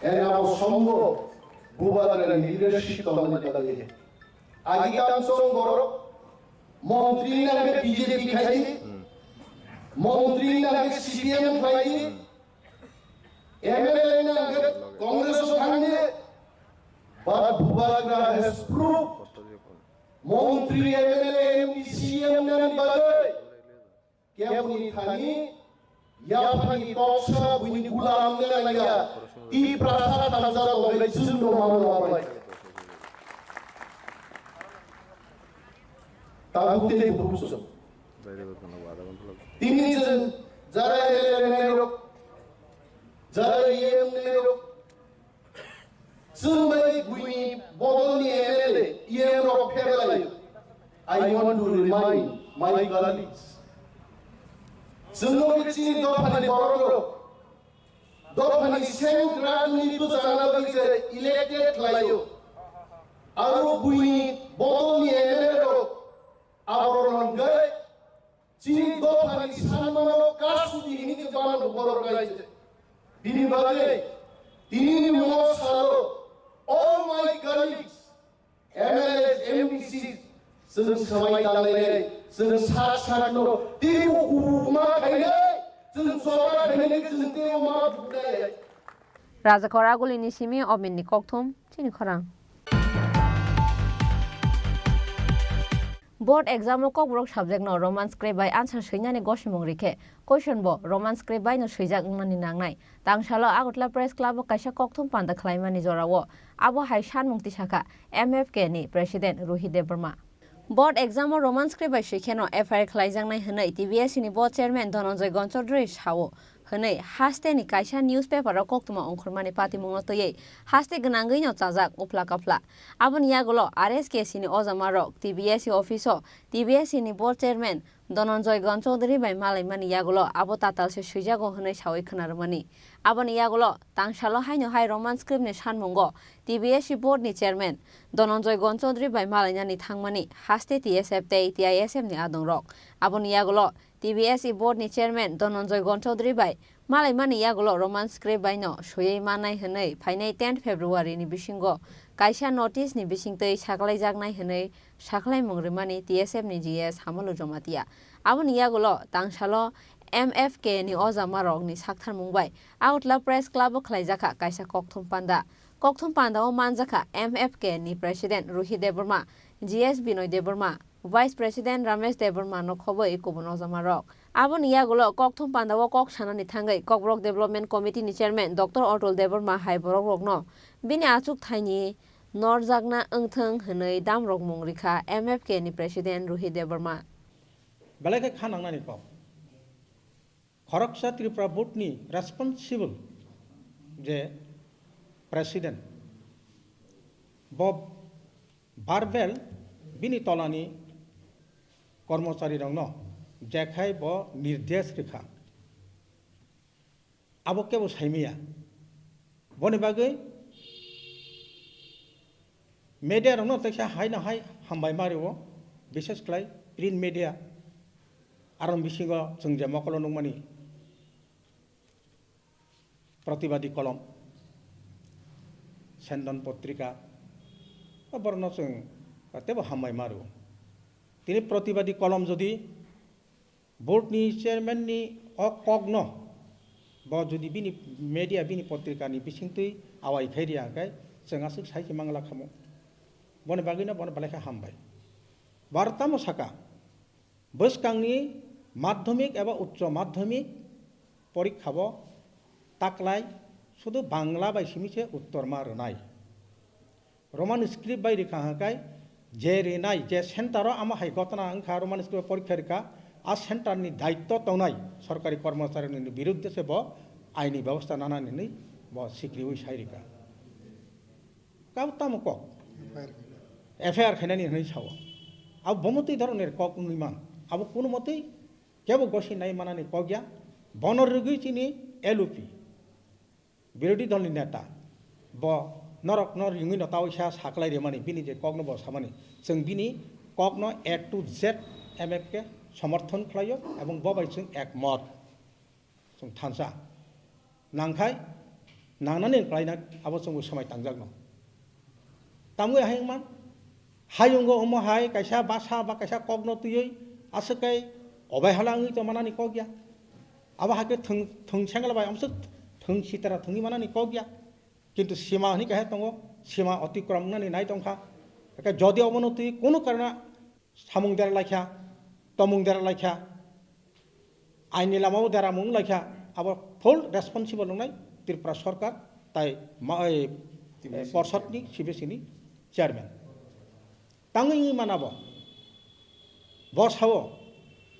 Ena abo sombo Bubagrani leadership tongmani bagwi. Agi kamsong borok montri nangkhe B J P khaidi, montri nangkhe C P M khaidi, M L A nangkhe Congress o thangdi, but Bubagra has proved montri, M L A, M D C, M N bagwi keboni thani yaphani toksa buini gulam nangya, Tiprasa thansa tongwi chwngno mano abai. Tabuk tei bukhuk song. Tini chwng jara M L A nairok, jara E M nairok, chwng bai buini bodolni M L A, E M rok pherlaio. I want to remind my colleagues. Chwngno chini dophani borokrok, dophani sengkrakni bwchana bagwi je elected khlaio. Aro buini bodolni M L A rok aborok hwnkhai chini dophani sanmano kasudi hini je bana borok raijak. Bini bagwi tinini mo salo all my colleagues, M L As, M D Cs, chwng swmai tanglai nai, chwng sak sakno teibo kubuk ma khainai, chwng chora khainai, chwng teibo ma buknai. Rajakor Agulini simi Obinni kokthum chini khorang. Board exam o Kokborok subject no Roman script bai answer swinani gosimung rikhe, question bo Roman script bai no swijak wngnani nangnai. Tangsalo Agartala Press Club o kaisa kokthum panda khlaimani jorao abo hai sanmung tisakha M F K ni President Ruhi Debbarma. Board exam o Roman script bai swikheno F I R khlaijaknai hwnwi T B S C ni board chairman Dhananjay Gonchodri sao. Hwnwi haste ni kaisa newspaper o koktwma ongkhormani patimungno twiwi haste gwnangwi no chajak uphla kaphla. Aboni yagulo R S K C ni ojama rok T B S C office o T B S C ni board chairman Dhananjay Gonchodri bai malaimani yagulo abo tatal se swijago hwnwi sawi khwnarwmani. Aboni yagulo tangsalo haino hai Roman script ni sanmungo T B S C board ni chairman Dhananjay Gonchodri bai malainani thangmani haste T S F tei T I S F ni adongrok. Aboni yagulo T B S C board ni chairman Dhananjay Gonchodri bai malaimani yagulo Roman script bai no swiwi mannai hwnwi phainai tenth February ni bisingo kaisa notice ni bisingtwi saklaijaknai hwnwi saklaimung rwmani T S F ni G S Hamulu Jamatia. Aboni yagulo tangsalo M F K ni ojamarokni saktharmung bai Agartala Press Club o khlaijakha kaisa kokthum panda. Kokthum panda o manjakha M F K ni President Ruhi Debbarma, G S Binoy Debbarma, Vice President Ramesh Debbarma no khoboi kubun ojamarok. Aboni yagulo kokthum panda o kok sanani thangwi Kokborok Development Committee ni Chairman Doctor Atul Debbarma hai borokrokno bini achuk thaini norjakna wngthwng hwnwi damrokmung rikha M F K ni President Ruhi Debbarma. Belai khe kha nangnani kok. Khoroksa Tripura Board ni responsible je President, bo verbal bini tolani kormochari rokno jekhai bo nirdesh rikha. Abo kebo saimaya. Boni bagwi media rokno teisa hai no hai hambai ma rio, bises khlai print media. Aroni bisingo chwng je mokolo nukmani Pratibadi Kolom, Sendon Potrika, o borokno chwng teibo hambai ma rio. Tini Pratibadi Kolom jodi board ni chairman ni o kok no Bo jodi bini media, bini potrika ni bisingtwi awai khai riya hwnkhe, chwng aswk sai se mangla khamo. Boni bagwino bono belai khe hambai. Bar tamo saka, bwskangni madhyamik eba uccho madhyamik porikha bo taklai sudu Bangla bai simi se uttor ma rwnai. Roman script bai rikha hwnkhe je rinai, je center o amo hai gotna wngkha, Roman script bai porikha rikha, a center ni daitto tongnai sorkari kormochari ni birudde se bo aini bebosta nana hinwi bo sikriwi sai rikha. Kau tamo kok? F I R khainani hinwi sao. Abo bomo twi dhoroner kok wngwi man. Abo kuno motwi kebo gosi nai manani kok ya. Bono rwgwi chini L U P, birodhi dolni neta, bo norokno ringwi no tawi sa saklai rimani, bini je kokno bo samani. Chwng bini kokno A to Z M F K somorthon khlaio ebong bo bai chwng ekmot. Chwng thansa. Nangkhai, nangnani khlaina abo chwngbo swmai tangjakno. Tamwi hai wngman, hayungo omo hai kaisa basa ba kaisa kokno twiwi aswk kai obai hala wngwi tongmanani kok ya. Abo hai khe thwng, thwng sengla bai amswk thwng sitara thwngwi manani kok ya. Kintu sima hwnwi kaisa tongo, sima otikrom wngnani nai tongkha. Eke jodi obono twi kunu karona samung dera laikha, tomung dera laikha, aini lamao deramung laikha, abo full responsible wngnai Tripura sorkar tai ma-, ei, T B C ni porsodni, C B C ni chairman. Tangwi wngwi mana bo. Bo sao,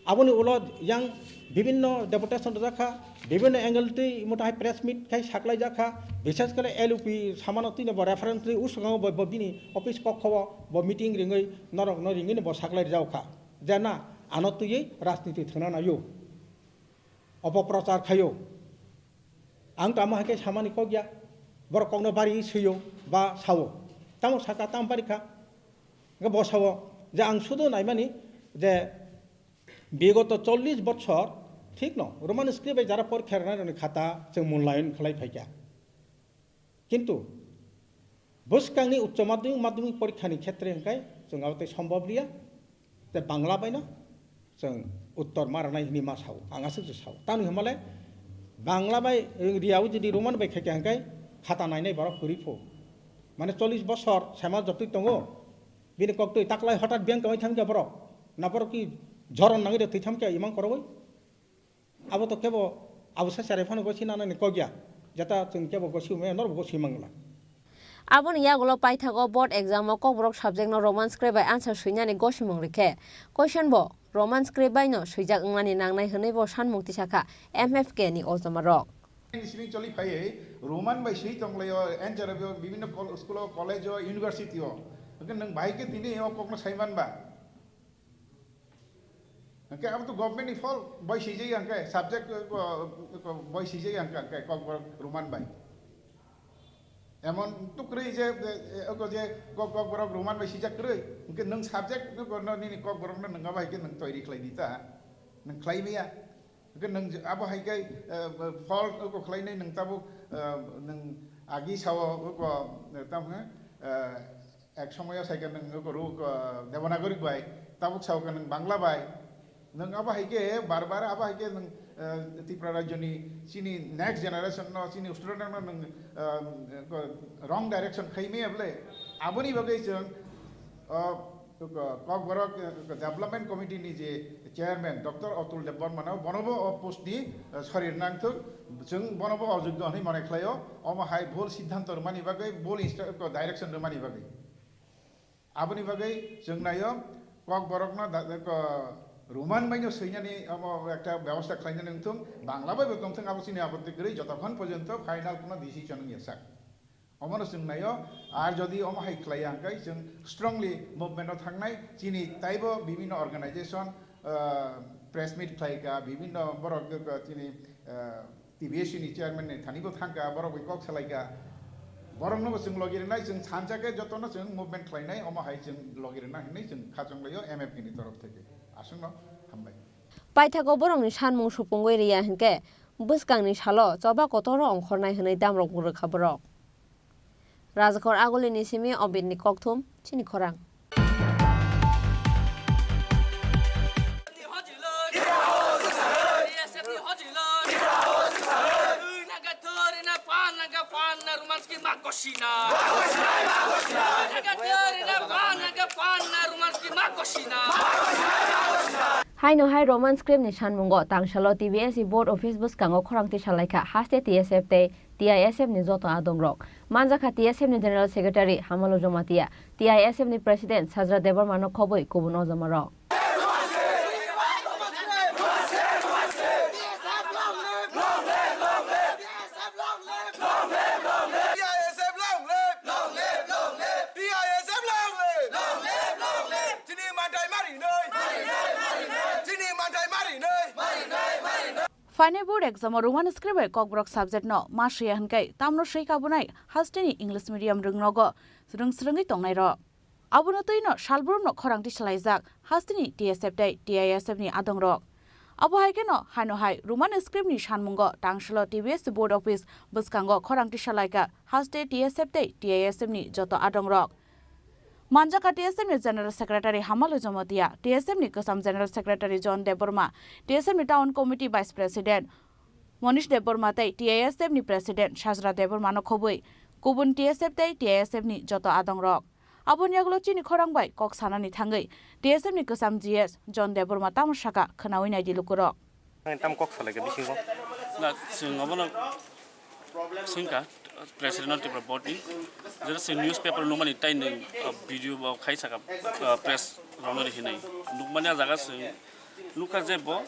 aboni ulo yang bibinno deputation rwjak kha, bibinno angle twi mota hai press meet khai saklai jak kha, bishes kore L U P samano twino bo reference twi usukhango bo, bo bini office kokho o bo meeting ringwi norokno ringwi no bo saklai rijak kha. Je na, ano twiwi rajniti thwngna naio, opoprochar khaio. Ang tamo hai khe samani kok ya, borok kokno bari swiyo ba sao. Tamo saka, tamo bari kha. Hwnkhe bo sao je ang sudo naimani je bigoto chollish bochor thik no Roman script bai jara porikha rwnairokni khata chwng mulayon khlai phaikha. Kintu bwskangni uccho madhyamik, madhyamik porikhani khetre hwnkhe chwng abo tei sombhob liya, tei Bangla baino chwng uttor ma rwnai hwnwi ma sao, ang aswk se sao. Tamni hwnmale Bangla bai, eh, riyawi jodi Roman bai khaikha hwnkhe khata nainai borok kwrwi pho. Mane chollish bosor sema jotwi tongo, bini koktwi taklai hotat biyang kwmai thangkha borok. Na borok ki joron nangwi de thwi thamkha imang korogwi? Abo to kebo abo se cherai phano gosi nanani kok ya. Jeta chwng kebo gosi maya, norok gosi mangla. Aboni yagulo paithago board exam o Kokborok subject no Roman script bai answer swinani gosimung rikhe, question bo Roman script bai no swijak wngnani nangnai hwnwi bo sanmung tisakha M F K ni ojoma rok. Ni simi choli phaiwi Roman bai swi tonglaio, N J R B o, bibinno kol-, school o, college o, university o. Hwnkhe nwng bahai khe tini o kokno saiman ba? Hwnkhe abo to government ni fault, boi swijak ya hwnkhe, subject, uh, uh, uh, boi swijak ya hwnkhe, hwnkhe Kokborok Roman bai. Emon to kwrwi je, eh, eh, oko je Kok-, Kokborok Roman bai swijak kwrwi, hwnkhe nwng subject no, no, nini Kokborok no nwng abo hai khe nwng toiri khlai di ta, nwng khlai maya. Hwnkhe nwng je, abo hai khe, eh, fault oko khlainai nwng tabuk, eh, nwng agi sao oko, eh, tamo hwnkhe, eh, Ek somoyo sai khe nwng oko ruk, ah, Devanagari bai, tabuk sao khe nwng Bangla bai. Nwng abo hai khe bar bar abo hai khe nwng, ah, Tripura rajyoni chini next generation no, chini student no nwng, ah, ko-, wrong direction khai maya bole. Aboni bagwi chwng, ah, ko-, Kokborok, ah, Development Committee ni je chairman Doctor Atul Debbarma no bonobo o post ni, ah, sorir nangthok, chwng bonobo ojogyo hinwi mone khlaio, omo hai bhul siddhanto rwmani bagwi, bhul instru-, ko-, direction rwmani bagwi. Aboni bagwi chwng naio, Kokborokno da-, ko-, Roman baino swinani omo ekta bebosta khlainani wngthung, Bangla baibo tongthung, abo chini apotti kwrwi, jotokhon porjonto final kuno decision wngya sak. Omono chwng naio, ar jodi omo hai khlaiya hwnkhe chwng strongly movement-o thangnai, chini taibo bibinno organization, ah, press meet khlaika, bibinno borok, ah, chini, ah, T B S C ni chairman ni thani bo thangka, borok bai kok salaika. Borokno bo chwng logi rwnai, chwng sansa khe jotono chwng movement khlainai, omo hai chwng logi rwna hinwi chwng khachang laio M F K ni torof theke. Aswkno hambai. Paithago borokni sanmung supungwi riya hinkhe bwskangni salo choba kotoro ongkhornai hwnwi damrok rwkha borok. Rajakhor Agulini simi Obirni kokthum, chini khorang. Haino hai Roman script ni sanmungo tangsalo T B S C board office bwskango khorang tisa laikha haste T S F tei T I S F ni joto adongrok. Manjakha T S F ni General Secretary Hamalu Jamatia, T I S F ni President Sajra Debbarma no khobwi kubun ojomarok. Phainai board exam o Roman script bai Kokborok subject no ma swiya hwnkhe tamno swi kabunai hasteni English medium rwngnogo rwngsrwngwi tongnairok. Abono twino salbrumno khorang tisalaijak hasteni T S F tei T I S F ni adongrok. Abo hai kheno haino hai Roman script ni sanmungo tangsalo T B S board office bwskango khorang tisalaikha haste T S F tei T I S F ni joto adongrok. Manjakha T S F ni General Secretary Hamalu Jamatia, T S F ni Kwcham General Secretary John Debbarma, T S F ni Town Committee Vice President Monish Debbarma tei T I S F ni President Sajra Debbarma no khobwi kubun T S F tei T I S F ni joto adongrok. Aboni yagulo chini khorang bai kok sanani thangwi T S F ni Kwcham G S John Debbarma tamo saka khwnawi naidi lukurok. Ang tam kok salaikha bisingo. Na, chwng obono swngkha, President of Tripura Board ni, jera se newspaper nukmani tai nwng, uh, video bo khai saka, uh, press rokno ri hinwi nukmani, a jaga se nukha je bo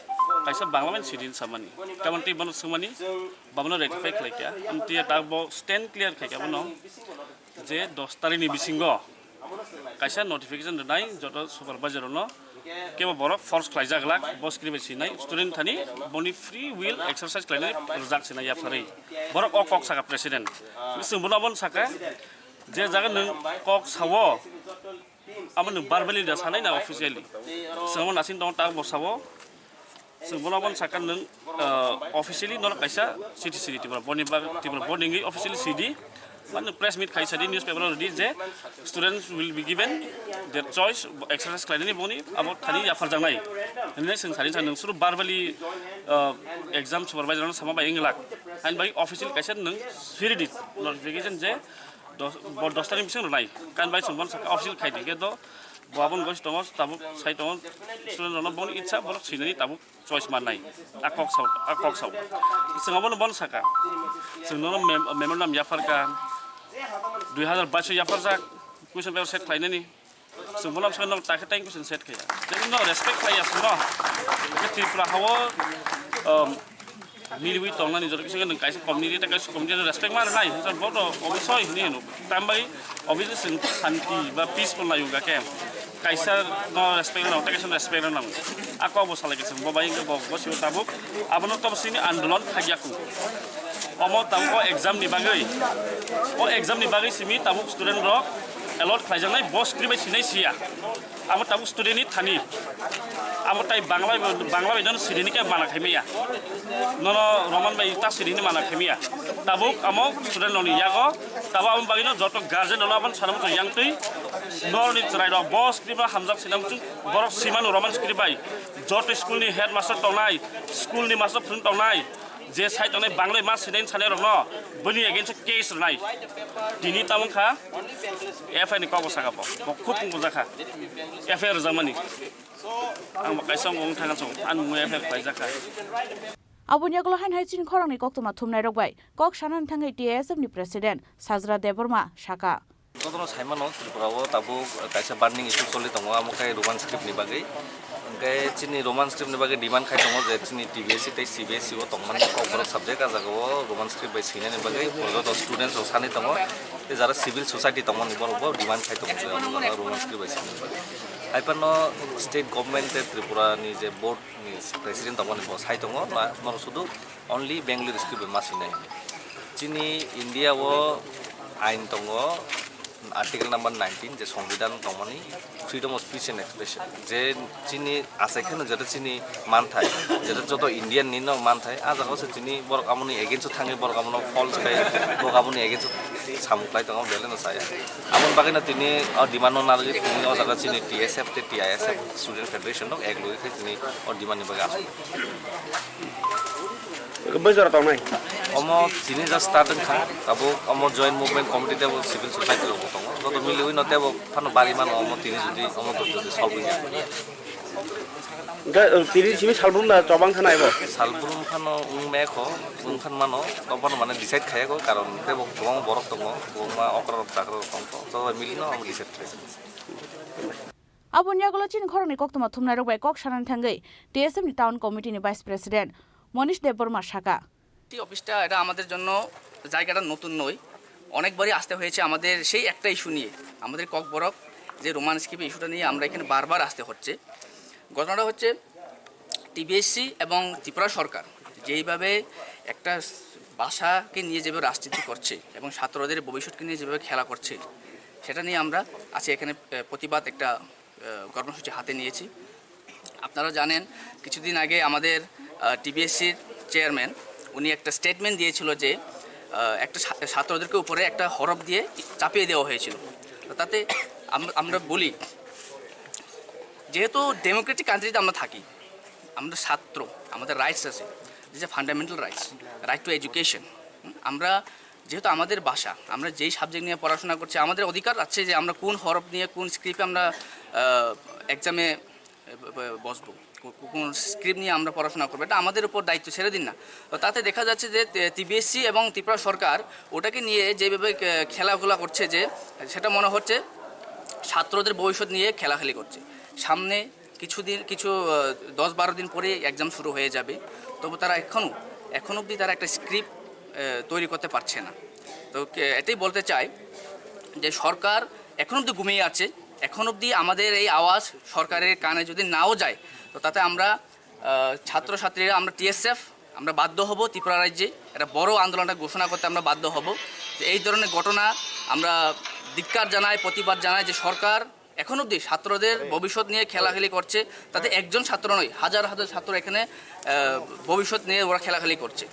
kaisa Bangla bai sidi hinwi samani, tamoni tei bono swngmani, bono rectify khlai kha, amtwi ta bo stand clear khai kha bono je dos tarikh ni bisingo kaisa notification rwnai joto supervisor rokno, kebo borok force khlaijak glak, bo script bai sinai student thani boni free will exercise khlainai rwjak sinai yapharwi. Borok o kok saka president. Chwng bono abono saka, je jaga nwng kok sao, amo nwng verbally da sanai na officially. Chwng omo naising tongo, tak bo sao. Chwng bono abono sakha nwng, uh, officially norok kaisa chiti sidi Tripura board ni bag-, Tripura board ni wngwi officially sidi. Mane press meet khai sadi, newspaper o rwdi je students will be given their choice, exercise khlainani boni abo thani yapharjaknai. Hwnwi chwng sadi sa nwng suru verbally, uh, exam supervisor no sama bai wng glak. Ani bai officially kaisa nwng siridi notification je dos, bo dos tarikh ni bising rwnai. Kan bai chwng bono sakha official khai di khe do, bo abono gos tongo, tabuk sai tongo, student rokno boni itsa borok swinani tabuk choice mannai. A kok sao, a kok sao. Chwng abono bono sakha. Chwng nono mem-, memorandum yapharkha. Dui hazar bais o yapharjak. Question paper set khlainani. Chwng bono sakha, nok takhe tang question set khaya. Jodi no respect khlaiya chwngno. Khe Tripura hao, um, miliwi tongnani joto kisa nwng kaisa community tei kaisa community no respect ma rwnai. Hwnsa bono obosoi hwnwi hwno. Tambai obviously chwng santi ba peaceful nai wngkha khe. Kaisa no respect rwnai, tei kaisa no respect rwnai. A kok bo salai khe chwng bo bai wngkhe bo, bo sibo tabuk. Abono tabuk sini andolon khagya ku. Omo tabuk o exam ni bagwi. O exam ni bagwi simi tabuk student rok allot khlaijaknai, bo script bai sinai siya. Amo tabuk student ni thani. Amo tai Bangla bai, Bangla bai dono siri ni khe mana khai maya. Nono Roman bai ta siri ni mana khai maya. Tabuk amo student rok ni yago, tabuk amo bagwi no joto guardian rok no abono sana muchung yang twi. Nor ni chwrai rok bo script no hamjak sina muchung, borok simano Roman script bai. Joto school ni headmaster tongnai, school ni master phwrwng tongnai, je sai tongnai Bangla bai ma sinai sanai rok no bini against o case rwnai. Tini tamo kha F I R ni kok bo saka bo. Bo khub tong bujak kha. F I R rwjakmani. Ang bo kaisa wng thang song, ang mui F I R khlaijak kha. Aboni yagulo hain hai chini khorang ni koktwma thumnai rok bai kok sanani thangwi T I S F ni president Sajra Debbarma saka. Jotono saimano Tripura o tabuk kaisa burning issue choli tongo, amo khe Roman script ni bagwi. Hwnkhe chini Roman script ni bagwi demand khai tongo je chini T B S C tei C B S E o tongmani kokborok subject, a jaga o Roman script bai swinani bagwi joto students rok sanwi tongo. Tei jara civil society tongmani borok bo demand khai tongo je amo jaga Roman script bai swinani bagwi. Hai phano state government tei Tripura ni je board ni president tongmani bo sai tongo, ba norok sudu only Bengali script bai ma sinai. Chini India o ain tongo, article number nineteen, je Songbidan tongmani, freedom of speech and expression. Je chini achai kheno jeta chini manthai, jeta joto Indian ni no manthai, a jaga o se chini borok amoni against o thangwi borok amono false khai, borok amoni against o samung khlai tongo, belai no chaya. Aboni bagwi no tini o demand no narwgwi tini o jaga chini T S F tei T I S F Student Federation rok ek logi khai tini o demand ni bagwi asuk. Bwsara tongnai. Omo tini just start wngkha, tabuk omo Joint Movement Committee tebo civil society rok bo tongo, joto miliwi no tebo phano bari mano omo tini jodi omo jodi solving ya. Ga, tini simi salbrum da chobang thana ebo. Salbrum phano wng mekho, wng phan mano, tong phano mane decide khaya ko, karon tebo kwbang borok tongo, kwbangma okra rok chakra rok tongkho, joto mili no omo decide khaya. Aboni yagulo chini khoroknwi koktwma thumnairok bai kok sanani thangwi T S F ni Town Committee ni Vice President Monish Debbarma saka. এই অফিসটা, এটা আমাদের জন্য জায়গাটা নতুন নয়, অনেকবারই আসতে হয়েছে আমাদের সেই একটা ইস্যু নিয়ে। আমাদের ককবরক যে রোমান স্ক্রিপ্ট ইস্যুটা নিয়ে আমরা এখানে বারবার আসতে হচ্ছে। ঘটনাটা হচ্ছে টিবিএসসি এবং ত্রিপুরা সরকার যেইভাবে একটা ভাষাকে নিয়ে যেভাবে রাজনীতি করছে এবং ছাত্রদের ভবিষ্যৎকে নিয়ে যেভাবে খেলা করছে, সেটা নিয়ে আমরা আজকে এখানে আহ, প্রতিবাদ একটা আহ, কর্মসূচি হাতে নিয়েছি। আপনারা জানেন, কিছুদিন আগে আমাদের টিবিএসসির চেয়ারম্যান উনি একটা স্টেটমেন্ট দিয়েছিল যে আহ, একটা ছা- ছাত্রদেরকে উপরে একটা হরফ দিয়ে চাপিয়ে দেওয়া হয়েছিল। তো তাতে আম- আমরা বলি, যেহেতু ডেমোক্রেটিক কান্ট্রিতে আমরা থাকি, আমরা ছাত্র, আমাদের রাইটস আছে, যে fundamental rights, right two education. আমরা যেহেতু আমাদের ভাষা, আমরা যেই সাবজেক্ট নিয়ে পড়াশোনা করছি, আমাদের অধিকার আছে যে আমরা কোন হরফ নিয়ে কোন স্ক্রিপ্টে আমরা এক্সামে বসবো, কো- কো- কোন স্ক্রিপ্ট নিয়ে আমরা পড়াশোনা করবো, এটা আমাদের উপর দায়িত্ব ছেড়ে দিন না। তো তাতে দেখা যাচ্ছে যে তে- টিবিএসসি এবং ত্রিপুরা সরকার ওটাকে নিয়ে যেভাবে আহ, খেলাধুলা করছে, যে সেটা মনে হচ্ছে ছাত্রদের ভবিষ্যৎ নিয়ে খেলাখেলি করছে। সামনে কিছুদিন, কিছু আহ, দশ বারো দিন পরে এক্সাম শুরু হয়ে যাবে, তবু তারা এখনও, এখন অবধি তারা একটা স্ক্রিপ্ট তৈরি করতে পারছে না। তো কে- এটাই বলতে চাই যে সরকার এখন অবধি ঘুমিয়ে আছে। এখন অবধি আমাদের এই আওয়াজ সরকারের কানে যদি নাও যায়, তো তাতে আমরা আহ, ছাত্রছাত্রীরা, আমরা টিএসএফ, আমরা বাধ্য হব ত্রিপুরা রাজ্যে একটা বড় আন্দোলনটা ঘোষণা করতে আমরা বাধ্য হব। যে এই ধরনের ঘটনা আমরা ধিক্কার জানাই, প্রতিবাদ জানাই যে সরকার এখন অবধি ছাত্রদের ভবিষ্যৎ নিয়ে খেলাখেলি করছে। তাতে একজন ছাত্র নয়, হাজার হাজার ছাত্র এখানে আহ, ভবিষ্যৎ নিয়ে ওরা খেলাখেলি করছে।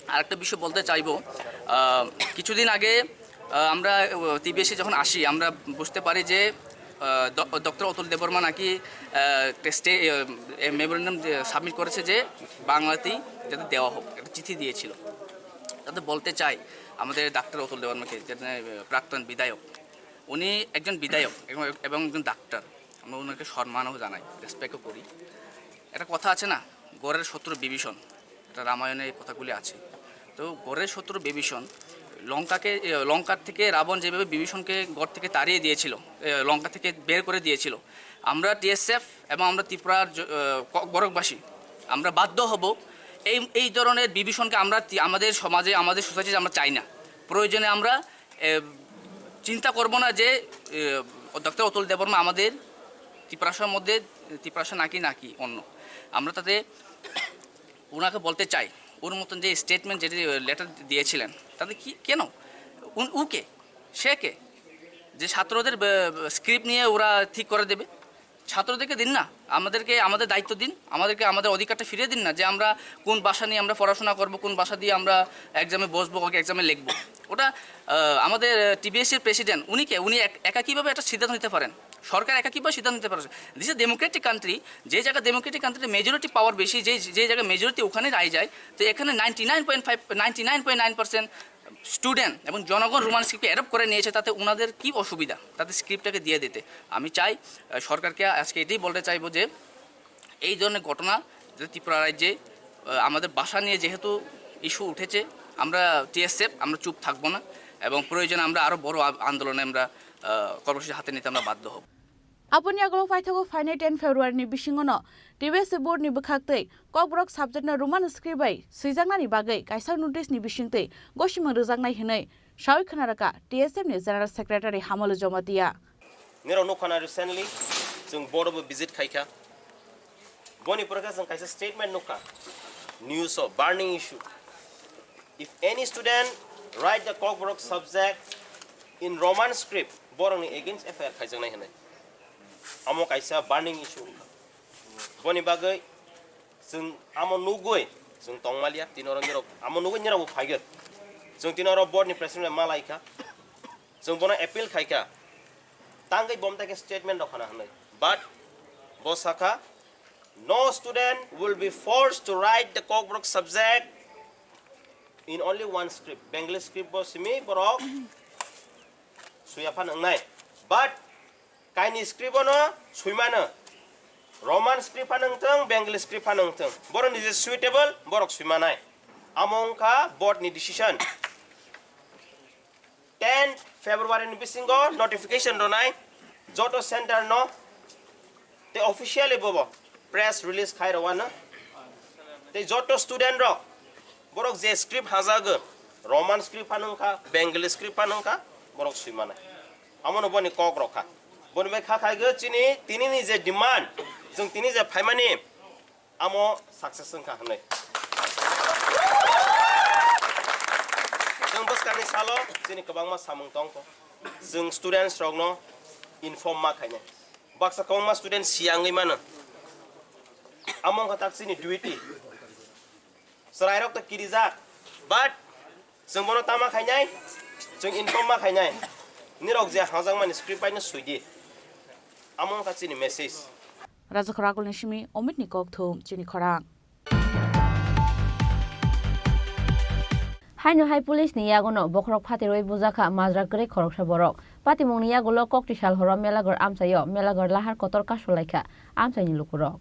আর একটা বিষয় বলতে চাইবো, আহ, কিছুদিন আগে আহ, আমরা টিবিএসসি যখন আসি, আমরা বুঝতে পারি যে আহ, ড- ডক্টর অতুল দেববর্মা নাকি আহ, একটা স্টে মেমোরেন্ডাম সাবমিট করেছে যে বাংলাতেই যাতে দেওয়া হোক, একটা চিঠি দিয়েছিল। তাতে বলতে চাই আমাদের ডাক্তার অতুল দেববর্মাকে, যেটা, আহ, প্রাক্তন বিধায়ক, উনি একজন বিধায়ক এবং এবং একজন ডাক্তার, আমরা ওনাকে সম্মানও জানাই, রেসপেক্টও করি। একটা কথা আছে না, ঘরের শত্রু বিভীষণ, এটা রামায়ণে এই কথাগুলি আছে। তো ঘরের শত্রু বিভীষণ লঙ্কাকে, এ, লঙ্কার থেকে রাবণ যেভাবে বিভীষণকে ঘর থেকে তাড়িয়ে দিয়েছিল, এ, লঙ্কা থেকে বের করে দিয়েছিল, আমরা টিএসএফ এবং আমরা ত্রিপুরার জ- এ, ক- বরকবাসী আমরা বাধ্য হব এই এই ধরনের বিভীষণকে আমরা তি- আমাদের সমাজে, আমাদের সোসাইটিতে আমরা চাই না। প্রয়োজনে আমরা এ, চিন্তা করব না যে এ, ডক্টর অতুল দেববর্মা আমাদের তিপ্রাসার মধ্যে তিপ্রাসা নাকি নাকি অন্য। আমরা তাতে ওনাকে বলতে চাই, ওর মতন যে স্টেটমেন্ট, যেটি লেটার দিয়েছিলেন, তাতে কি, কেন উন- ও কে, সে কে, যে ছাত্রদের স্ক্রিপ্ট নিয়ে ওরা ঠিক করে দেবে? ছাত্রদেরকে দিন না, আমাদেরকে আমাদের দায়িত্ব দিন, আমাদেরকে আমাদের অধিকারটা ফিরিয়ে দিন না, যে আমরা কোন ভাষা নিয়ে আমরা পড়াশোনা করব, কোন ভাষা দিয়ে আমরা এক্সামে বসবো, এক্সামে লিখবো। ওটা আহ, আমাদের টিবিএসসির প্রেসিডেন্ট, উনি কে, উনি এক- একা কীভাবে একটা সিদ্ধান্ত নিতে পারেন? সরকার একা কীভাবে সিদ্ধান্ত নিতে পারে? This is Democratic country. যে জায়গায় ডেমোক্রেটিক কান্ট্রিতে মেজরিটি পাওয়ার বেশি, যে যে জায়গায় মেজরিটি ওখানে রায় যায়, তো এখানে ninety nine point five ninety nine point nine percent student এবং জনগণ রোমান স্ক্রিপ্টকে অ্যাডপ্ট করে নিয়েছে, তাতে ওনাদের কী অসুবিধা তাদের স্ক্রিপ্টটাকে দিয়ে দিতে? আমি চাই আহ, সরকারকে আজকে এটাই বলতে চাইবো যে এই ধরনের ঘটনা যাতে ত্রিপুরা রাজ্যে আহ, আমাদের ভাষা নিয়ে যেহেতু ইস্যু উঠেছে, আমরা টিএসএফ আমরা চুপ থাকবো না এবং প্রয়োজনে আমরা আরও বড় আ- আন্দোলনে আমরা আহ, কর্মসূচি হাতে নিতে আমরা বাধ্য হব। Aboni yagulo paithago phainai ten February ni bisingo no T B S board ni bwkhak tei Kokborok subject no Roman script bai swijaknani bagwi kaisa notice ni bisingtwi gosimung rwjaknai hwnwi sawi khwnarwkha T S F ni General Secretary Hamolo Jomatia. Nirok nukha na recently chwng board o bo visit khaikha. Boni pore khe chwng kaisa statement nukha news o burning issue. If any student write the Kokborok subject in Roman script, borokni against F I R khaijaknai hwnwi. Amo kaisa burning issue wngkha. Boni bagwi chwng amo nugwi chwng tongmaliya, tini oro nirok amo nugwi nirok bo phaigo. Chwng tini oro board ni president bai malaikha. Chwng bono appeal khaikha. Tangwi bom tai khe statement rok khana hwnwi. But bo sakha, no student will be forced to write the Kokborok subject In only one script, Bengali script bo simi borok suya phano wngnai. But kaini script bono suimano. Roman script phano wngthung, Bengali script phano wngthung. Borok ni je suitable, borok suimanai. Amo wngkha board ni decision. Ten February ni bisingo notification rwnai joto center no, tei officially bobo press release khai rwano. Tei joto student rok, borok je script hajago, Roman script phano wngkha, Bengali script phano wngkha, borok suimanai. Amono boni kok rok kha. Boni bai kha khaigo chini tini ni je demand, jwng tini je phaimani, amo success wngkha hwnwi. Chwng bwskangni salo chini kwbangma samung tongkho. Chwng students rokno inform ma khainai. Baksa kwbangma student siyangwi mano. Amo wngkha tak chini duty. Chwrairok to kirijak, but chwng bono tama khainai, chwng inform ma khainai. Nirok je hangjakmani script paino suidi. Amo wngkha chini message. Rajakhor Agulni simi Omitni kokthum chini khorang. Haino hai police ni yagono bokhorok phatirwi bujakha majra kwrwi khoroksa borok. Patimungni yagulo kokti sal horo Melagar amchaio Melagar lahar kotor kasulaikha amchaini lukurok.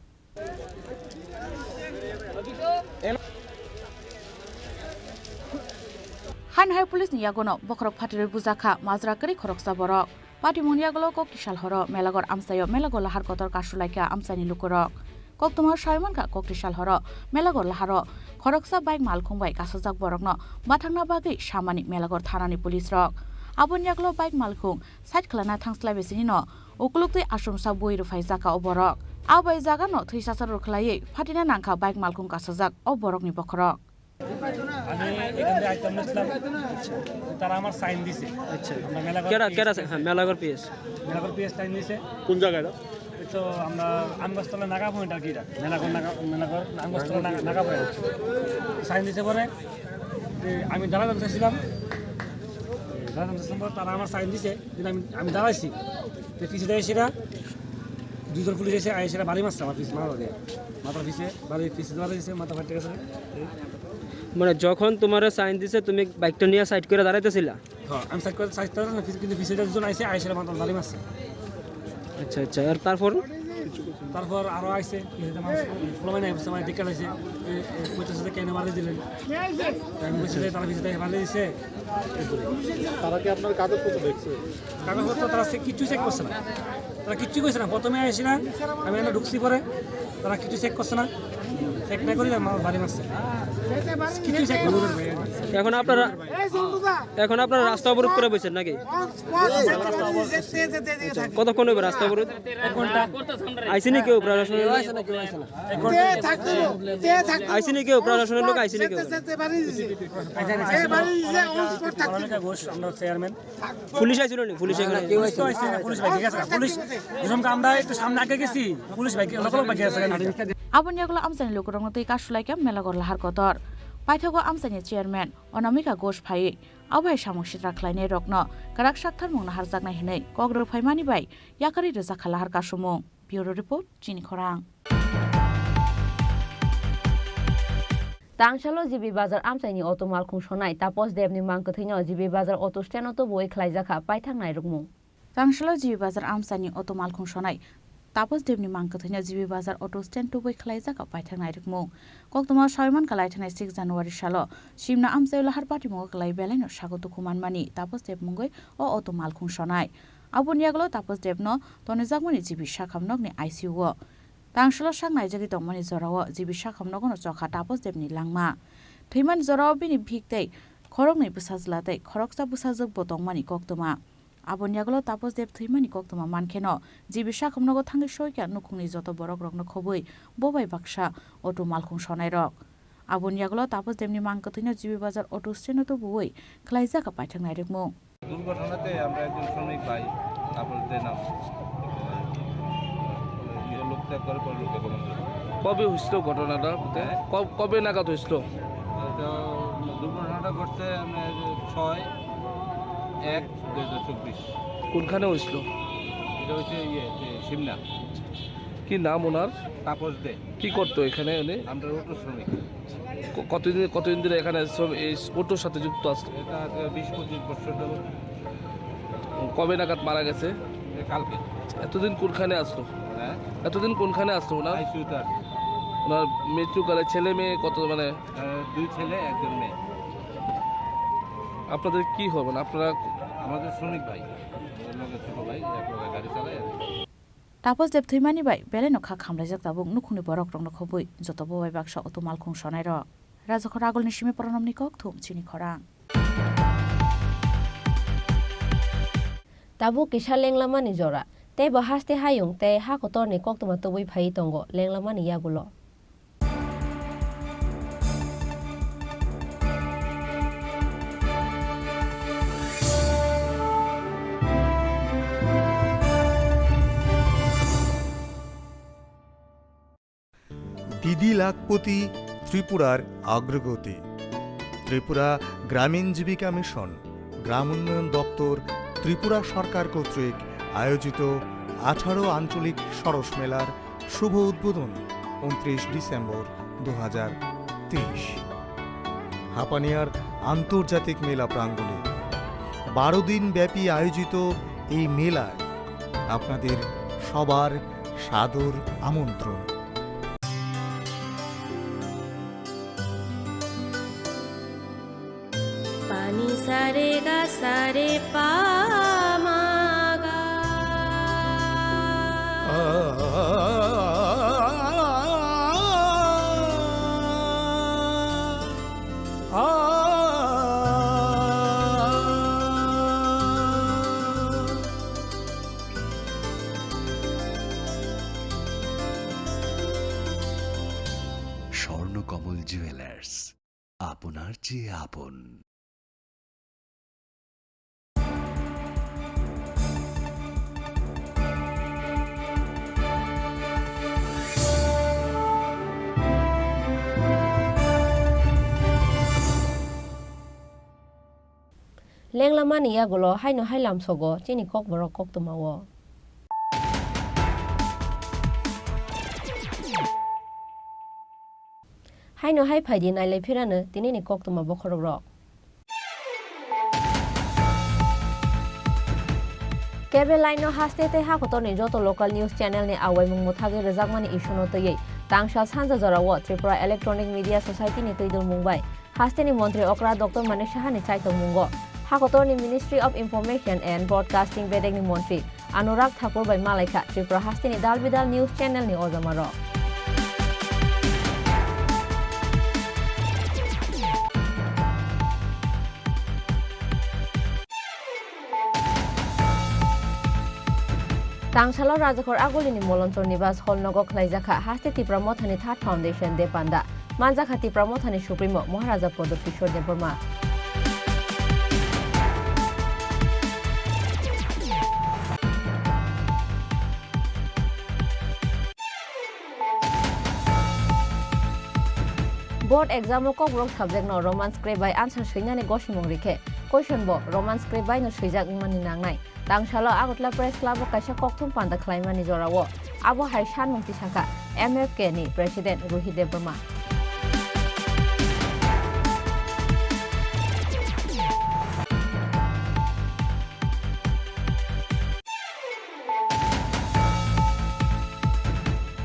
Haino hai police ni yagono bokhorok phatirwi bujakha majra kwrwi khoroksa borok. Patimungni yagulo kokti sal horo Melagar amchaio Melagar lahar kotor kasulaikha amchaini lukurok. Koktwma saimankha kokti sal horo Melagar laharo khoroksa bike malkhung bai kasajak borokno bathangna bagwi samani Melagar thanani police rok. Aboni yagulo bike malkhung side khwlana thangslai bisinino ukuluk twi asumsa bui rwphaijakha o borok. Abo bai jagano thwisasa rwkhlaiwi phatina nangkha bike malkhung kasajak o borokni bokhorok. আমি এখান থেকে আইতাম না ছিলাম, তারা আমার সাইন দিছে। আচ্ছা। আমরা মেলাঘর কেডা, পিএস কেডা? হ্যাঁ, মেলাঘর পিএস। মেলাঘর পিএস সাইন দিছে। কোন জায়গা এটা? এই তো আমরা আমগাছতলা নাগা পয়েন্ট আর কি এটা। মেলাঘর নাগা, মেলাঘর, আমগাছতলা নাগা, নাগা পয়েন্ট। সাইন দিছে পরে, এ, আমি দাঁড়াতে চাইছিলাম। দাঁড়াতে চাইছিলাম পরে তারা আমার সাইন দিছে, কিন্তু আমি, আমি দাঁড়াইছি। তো পিছনে এসে এরা দুজন পুলিশ এসে, এসে এরা বাড়ি মারছে আমার পিছনে, মাথা দিয়ে। মাথার পিছে, বাড়ির পিছে বাড়ি দিছে, মাথা ফাটে গেছে। মানে যখন তোমারে সাইন দিছে, তুমি বাইকটা নিয়ে সাইড করে দাঁড়াইতেছিলা? হ্যাঁ, আমি সাইড করে, সাইড করে না, কিন্তু পিছনে দুজন আইছে, আইসে মাথা বাড়ি মারছে। আচ্ছা, আচ্ছা, আর তারপর? তারপর আরো আইছে, পিছনে মানুষ, পোলাপান আইছে, মানে দেখে লাইছে, এ, এ, কইতাছে যে কেন মারি দিলেন? আমি বলছি যে তারা পিছনে মারি দিছে। তারা কি আপনার কাগজপত্র দেখছে? কাগজপত্র তারা সে কিচ্ছু চেক করছে না, তারা কিচ্ছু করছে না। প্রথমে আসি না, আমি এখানে ঢুকছি পরে, তারা কিছু চেক করছে না, চেক না করি আমার বাড়ি মারছে, কিছু চেক করছে না। এখন আপনারা, এখন আপনারা রাস্তা অবরোধ করে বসেন নাকি? কতক্ষণ হবে রাস্তা অবরোধ? এক ঘন্টা। আইসেনি কেউ প্রশাসনের লোক? এক ঘন্টা। আইসেনি কেউ প্রশাসনের লোক? আইসেনি কেউ? আমরা চেয়ারম্যান। পুলিশ আইছিল নি? পুলিশ এখানে? পুলিশ তো আইছে না, পুলিশ বাইকে গেছে। পুলিশ যখন আমরা একটু সামনে আগে গেছি, পুলিশ বাইকে, লগে লগে বাইকে গেছে। Aboni yagulo amchaini lukurokno twi kasulaikha Melagar lahar kotor. Paithago amchaini chairman Anamika Ghosh phaiwi abo hai samung sitra khlainai rokno kwrak saktharmung naharjaknai hwnwi kok rwphaimani bai yakarwi rwjakha lahar kasumung. Bureau Report, Chini Khorang. Tangsalo G B Bazar amchaini auto malkhung sonai Tapos Debni mang kwthwino G B Bazar auto stand-o tubuwi khlaijakha paithak nairwkmung. Tangsalo G B Bazar amchaini auto malkhung sonai Tapos Debni mang kwthwino G B Bazar auto stand tubuwi khlaijakha paithak nairwkmung. Koktwma saimankha laithani six January salo Simna amchaio lahar patimungo kwlai belaino sago dukhu manmani Tapos Deb mungwi o auto malkhung sonai. Aboni yagulo Tapos Debno tonijakmani G B sakham nokni I C U-o. Tangsalo sak naijagwi tongmani jorao G B sakham nogono chokha Tapos Debni langma. Thwimani jorao bini bihik tei khoroknwi bwsajla tei khoroksa bwsajwkbo tongmani koktwma. Aboni yagulo Tapos Deb thwimani koktwma mankheno G B sakham nogo thangwi soikha nukhungni joto borokrokno khobwi bo bai baksa auto malkhung sonairok. Aboni yagulo Tapos Debni mang kwthwino G B Bazar auto stand-o tubuwi khlaijakha paithak nairwkmung. দুর্ঘটনাতে আমরা একজন শ্রমিক ভাই, তারপর যে নাম, ইয়ে লোক ত্যাগ করে পরলোকে গমন করে। কবে হয়েছিল ঘটনাটা? হ্যাঁ? কব-, কবে নাগাদ হয়েছিল? এটা দুর্ঘটনাটা ঘটছে, মানে, ছয় এক দুই হাজার চব্বিশ। কোনখানে হয়েছিল? এটা হচ্ছে ইয়ে, যে সিমনা। কি নাম ওনার? তাপস দে। কি করতো এখানে উনি? আমরা অটো শ্রমিক। ক-, কতদিন, কতদিন ধরে এখানে শ্রম-, এই অটোর সাথে যুক্ত আছেন? এটা আজকে বিশ পঁচিশ বছর যাবত। কবে নাগাদ মারা গেছে? এ, কালকে। এতদিন কোনখানে আসতো? হ্যাঁ? এতদিন কোনখানে আসতো ওনার? আইসিইউতে আসতো। ওনার মৃত্যুকালে ছেলে মেয়ে কত, মানে? আহ, দুই ছেলে, একজন মেয়ে। আপনাদের কি হবেন? আপনারা আমাদের শ্রমিক ভাই, ওর লগে ছোট ভাই, এক লগে গাড়ি চালায় আর কি। Tapos Deb thwimani bai belai no kha khamlaijak tabuk nukhungni borok rokno khobwi joto bo bai baksa auto malkhung sonai rok. Rajakhor Agulni simi Pranamni kok thum chini khorang. Tabuk kisa lenglamani jora, tei bo haste hayung tei ha kotorni koktwma tubui phaiwi tongo lenglamani yagulo. দিদি লাখপতি ত্রিপুরার অগ্রগতি। ত্রিপুরা গ্রামীণ জীবিকা মিশন, গ্রাম উন্নয়ন দপ্তর, ত্রিপুরা সরকার কর্তৃক আয়োজিত আঠারো আঞ্চলিক সরস মেলার শুভ উদ্বোধন ঊনত্রিশ ডিসেম্বর দু হাজার তেইশ। হাপানিয়ার আন্তর্জাতিক মেলা প্রাঙ্গণে বারো দিন ব্যাপী আয়োজিত এই মেলায় আপনাদের সবার সাদর আমন্ত্রণ। Pani sare ga sare pa ma ga. Swarnakamal jewellers, আপনার চেয়ে আপন। Lenglamani yagulo haino hai lamsogo chini kokborok koktwmao. Haino hai phaidi nailai phirano tinini koktwma bokhorokrok. Cable line no haste tei ha kotorni joto local news channel ni awaimung mwthagwi rwjakmani issue no twiwi tangsa sanja jorao Tripura Electronic Media Society ni twidulmung bai hasteni montri okra Doctor Manik Saha ni chaitokmungo ha kotorni Ministry of Information and Broadcasting bedekni montri Anurag Thakur bai malaikha Tripura hasteni dal bidal news channel ni ojamarok. Tangsalo Rajakhor Agulini Molonchor Nibas Hall nogo khlaijakha haste Tipra Mothani Third Foundation Day Panda. Manjakha Tipra Mothani Supremo Maharaja Pradyot Kishore Debbarma. Board exam o Kokborok subject no Roman script bai answer swinani gosimung rikhe, question bo Roman script bai no swijak wngmani nangnai. Tangsalo Agartala Press Club o kaisa kokthum panda khlaimani jorao abo hai sanmung tisakha M F K ni President Rohit Debbarma.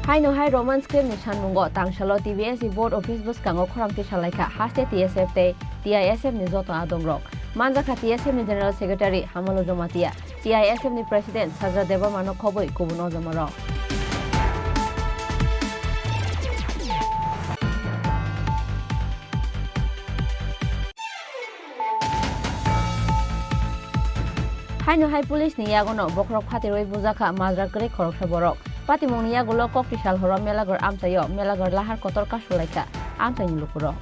Haino hai Roman script ni sanmungo tangsalo T B S ni board office bwskango khorang tisalaikha haste T S F tei T I S F ni joto adomrok. Manjakha T S F ni General Secretary Hamalo Jamatia, T I S F ni President Sajra Debbarma no khobwi kubun ojamarok. Haino hai police ni yagono bokhorok phatirwi bujakha majra kwrwi khoroksa borok. Patimungni yagulo kokti sal horo Melagar amchaio Melagar lahar kotor kasulaikha amchaini lukurok.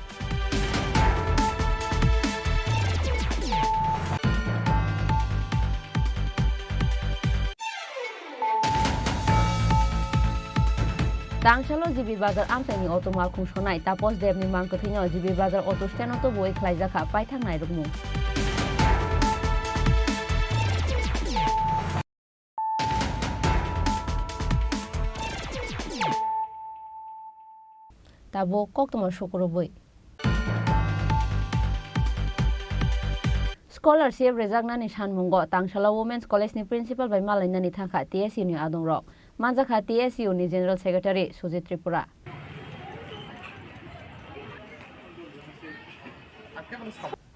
Tangsalo G B Bazar amchaini auto malkhung sonai Tapos Debni mangkwthwino G B Bazar auto stand-o tubuwi khlaijakha paithak nairwkmung. Tabuk koktwma sukurubwi. Scholarship rwjaknani sanmungo Tangsalo Women's College ni principal bai malainani thangkha T S U ni adongrok. Manjakha T S U ni General Secretary Sujit Tripura.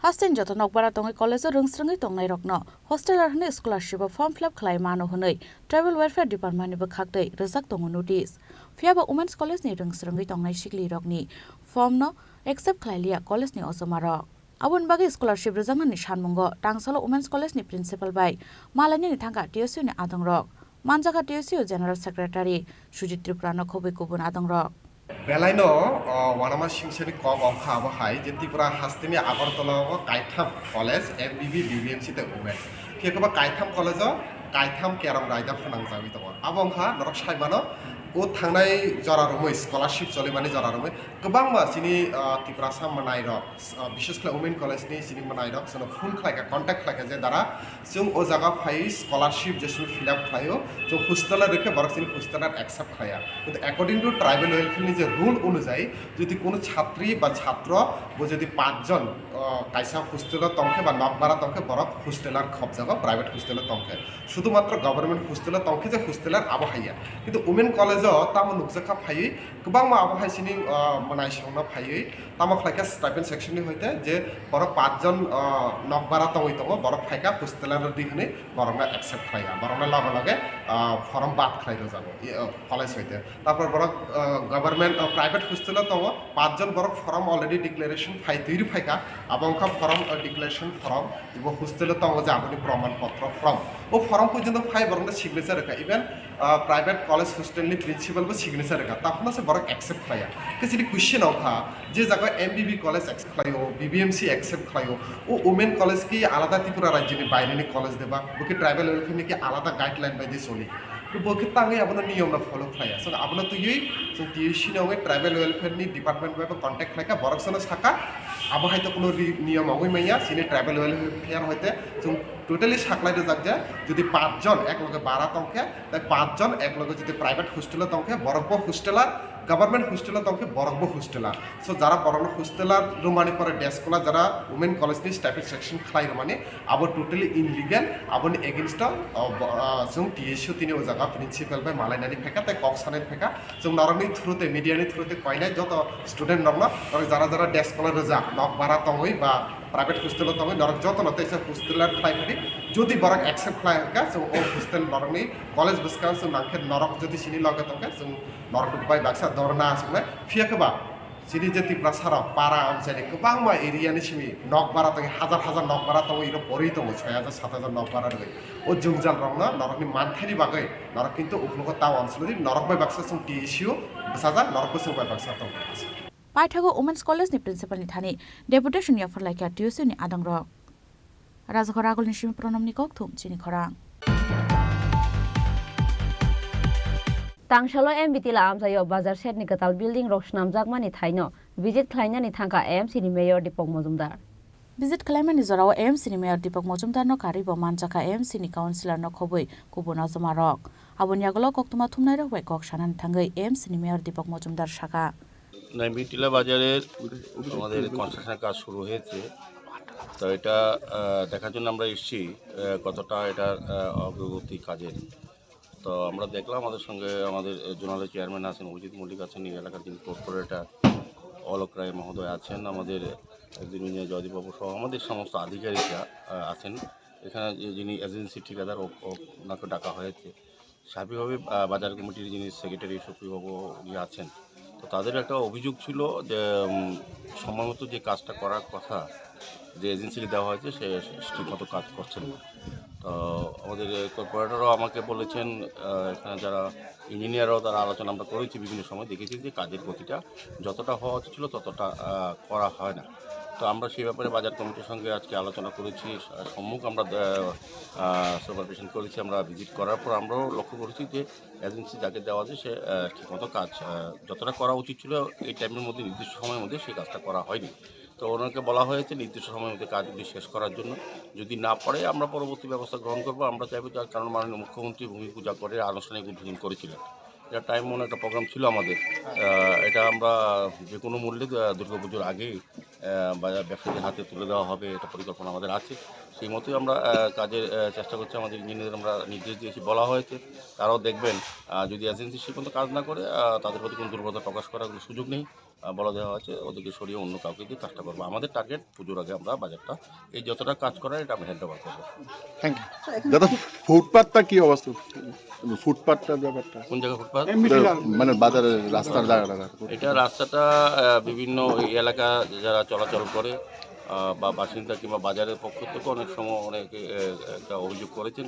Hasteni joto nokbara tongwi college-o rwngsrwngwi tongnairokno hosteler hwnwi scholarship-o form fill up khlai mano hwnwi Tribal Welfare Department-ni bwkhaktwi rwjak tongo notice. Phiyaba Women's College-ni rwngsrwngwi tongnai siklirokni form-no accept khlai liya college-ni ojomarok. Aboni bagwi scholarship rwjaknani sanmungo Tangsalo Women's College-ni principal bai malainani thangkha T S U-ni adongrok. Manjakha T S U General Secretary Sujit Tripura no khobwi kubun adongrok. Belaino, o, wanama singsani kok wngkha abo hai je Tripura hasteni Agartala o kaitham college, M B B, B B M C tei women. Phiya khe bo kaitham college o kaitham kerong raida phwnangjagwi tongo. Abo wngkha norok sai mano, o thangnai jora romwi scholarship cholimani jora romwi kwbangma chini, o, Tiprasa mwnairok, o, bishes khlai women college ni chini mwnairok chwngno phone khlaikha, contact khlaikha je dara Chwng o jaga phai scholarship je chwng fill up khlaio, chwng hostel-o rwkhe borok chini hostel-o accept khlaiya. Kintu according to tribal welfare ni je rule onujai, jodi kono chhatri ba chhatro bo jodi pach jon, o, kaisa hostel-o tongkhe ba nok bara tongkhe borok hostel-o khobjago, private hostel-o tongkhe. Sudhumatro government hostel-o tongkhe je hostel-o abo haiya. Kintu women college-o tamo nukjakha phaiwi kwbangma abo hai chini, o, mwnaisongno phaiwi Tamo khlaikha stipend section ni hoite je borok pach jon, ah, nok bara tongwi tongo, borok phaikha hostel-o rwdi hwnwi borokno accept khlaiya, borokno loge loge, ah, form bad khlai rwjago, i, ah, college hoite. Tarpor borok, ah, government, ah, private hostel-o tongo, pach jon borok form already declaration phai twi rw phaikha, abo wngkha form, ah, declaration form, bo hostel-o tongo je aboni proman potro form. O form porjonto phai borokno signature rwkha, even ah, private college hostel ni principal bo signature rwkha, taphano se borok accept khlaiya. Khe chini question wngkha, je jaga M B B college accept khlaio, B B M C accept khlaio, o women college ki alada Tripura rajyo ni baire ni college deba, bo ki tribal welfare ni ki alada guideline bai de soli? To bo khe tangwi abono niyom no follow khlaiya. So abono twiwi chwng T U C ni wngwi tribal welfare ni department bai bo contact khlaikha, borok sano sakha, abo hai to kuno ri-, niyom wngwi manya, chini tribal welfare hoite chwng totally saklai rwjak je, jodi pach jon ek loge bara tongkhe, tai pach jon ek loge jodi private hostel-o tongkhe, borok bo hosteler, government hostel-o tongkhe, borok bo hosteler. So, jara borokno hosteler rwmani pore day scholar, jara women college ni stipend section khlai rwmani, abo totally illegal, aboni against o, o, bo-, o, chwng T S U tini o jaga principal bai malainani phaikha, tai kok sanani phaikha. Chwng norokni through tei media ni through tei koinai joto student rokno, norok jara jara day scholar rwjak, nok bara tongwi ba private hostel o tongwi norok jotono teisa hosteler khlai phadi, jodi borok accept khlai hwnkha, chwng o hostel norokni college bwskang chwng nangkhe norok jodi chini loge tongkhe chwng norok bai baksa dorna aswknai. Phiya khe ba chini je Tiprasa rok para amchaini kwbangma area ni simi nok bara tongwi, hajar hajar nok bara tongwi, iro porwi tongo, soi hajar sat hajar nok bara rwgwi. O jwngjal rokno norokni manthaini bagwi norok kintu uklogo ta uansukdi, norok bai baksa chwng T S U bwsajak, norok bwswk bai baksa tongkha. Paithago Women's College ni principal ni thani deputation yapharlaikha T S U ni adongrok. Rajakhor Agulni simi Pranamni kokthum chini khorang. Tangsalo M B T la amchaio bazar shed ni kwtal building rok swnamjakmani thaino visit khlainani thangkha A M C ni mayor Deepak Majumdar. Visit khlaimani jorao A M C ni mayor Deepak Majumdarno karwibo manjakha A M C ni councillor no khobwi kubun ojomarok. Aboni yagulo koktwma thumnairok bai kok sanani thangwi A M C ni mayor Deepak Majumdar sakha. নাইমিটিলা বাজারের আমাদের কনস্ট্রাকশনের কাজ শুরু হয়েছে। তো এটা, আহ, দেখার জন্য আমরা এসেছি, আহ, কতটা এটার, আহ, অগ্রগতি কাজের। তো আমরা দেখলাম, আমাদের সঙ্গে আমাদের, আহ, জোনালের চেয়ারম্যান আছেন, অভিজিৎ মল্লিক আছেন, এই এলাকার যিনি কর্পোরেটর অলোক রায় মহোদয় আছেন, আমাদের একজন ইঞ্জিনিয়ার জয়দীপ বাবু সহ আমাদের সমস্ত আধিকারিকরা, আহ, আছেন। এখানে যে, যিনি এজেন্সি ঠিকাদার, ও-, ও-, ওনাকে ডাকা হয়েছে। স্বাভাবিকভাবে, আহ, বাজার কমিটির যিনি সেক্রেটারি সফি বাবু উনি আছেন, তো তাদের একটা অভিযোগ ছিল যে, উম, সময় মতো যে কাজটা করার কথা, যে এজেন্সিকে দেওয়া হয়েছে, সে, সে ঠিকমতো কাজ করছেন না। তো আমাদের কর্পোরেটরও আমাকে বলেছেন, আহ, এখানে যারা ইঞ্জিনিয়াররাও তারা আলোচনা আমরা করেছি বিভিন্ন সময়, দেখেছি যে কাজের গতিটা যতটা হওয়া উচিত ছিল ততটা, আহ, করা হয় না। তো আমরা সেই ব্যাপারে বাজার কমিটির সঙ্গে আজকে আলোচনা করেছি, আহ, সম্মুখ আমরা, আহ, আহ, সুপারভিশন করেছি। আমরা ভিজিট করার পর আমরাও লক্ষ্য করেছি যে এজেন্সি যাকে দেওয়া আছে সে, আহ, ঠিকমতো কাজ, আহ, যতটা করা উচিত ছিল এই টাইমের মধ্যে, নির্দিষ্ট সময়ের মধ্যে সেই কাজটা করা হয়নি। তো ওনাকে বলা হয়েছে নির্দিষ্ট সময়ের মধ্যে কাজগুলি শেষ করার জন্য। যদি না পারে আমরা পরবর্তী ব্যবস্থা গ্রহণ করবো। আমরা চাইবো, যার কারণ মাননীয় মুখ্যমন্ত্রী ভূমি পূজা করে আনুষ্ঠানিক উদ্বোধন করেছিলেন। এটা টাইম বোম একটা প্রোগ্রাম ছিল আমাদের। আহ, এটা আমরা যে কোনো মূল্যে, আহ, দুর্গাপুজোর আগেই, আহ, বাজার ব্যবসায়ীদের হাতে তুলে দেওয়া হবে, এটা পরিকল্পনা আমাদের আছে। সেই মতোই আমরা, আহ, কাজের, আহ, চেষ্টা করছি। আমাদের ইঞ্জিনিয়ারদের আমরা নির্দেশ দিয়েছি, বলা হয়েছে, তারাও দেখবেন। আহ, যদি এজেন্সি সে পর্যন্ত কাজ না করে, আহ, তাদের প্রতি কোনো দুর্বলতা প্রকাশ করার কোনো সুযোগ নেই। আহ, বলে দেওয়া হয়েছে ওদেরকে সরিয়ে অন্য কাউকে দিয়ে কাজটা করবো। আমাদের টার্গেট পুজোর আগে আমরা বাজারটা, এই যতটা কাজ করার, এটা আমরা হ্যান্ড ওভার করবো। Thank you. দাদা, ফুটপাতটা কি অবস্থা? ফুটপাতটার ব্যাপারটা? কোন জায়গা ফুটপাত? মানে বাজারের রাস্তার জায়গাটা। এটা রাস্তাটা, আহ, বিভিন্ন ওই এলাকা যারা চলাচল করে, আহ, বা বাসিন্দা কিংবা বাজারের পক্ষ থেকে অনেক সময় অনেকে, আহ, একটা অভিযোগ করেছেন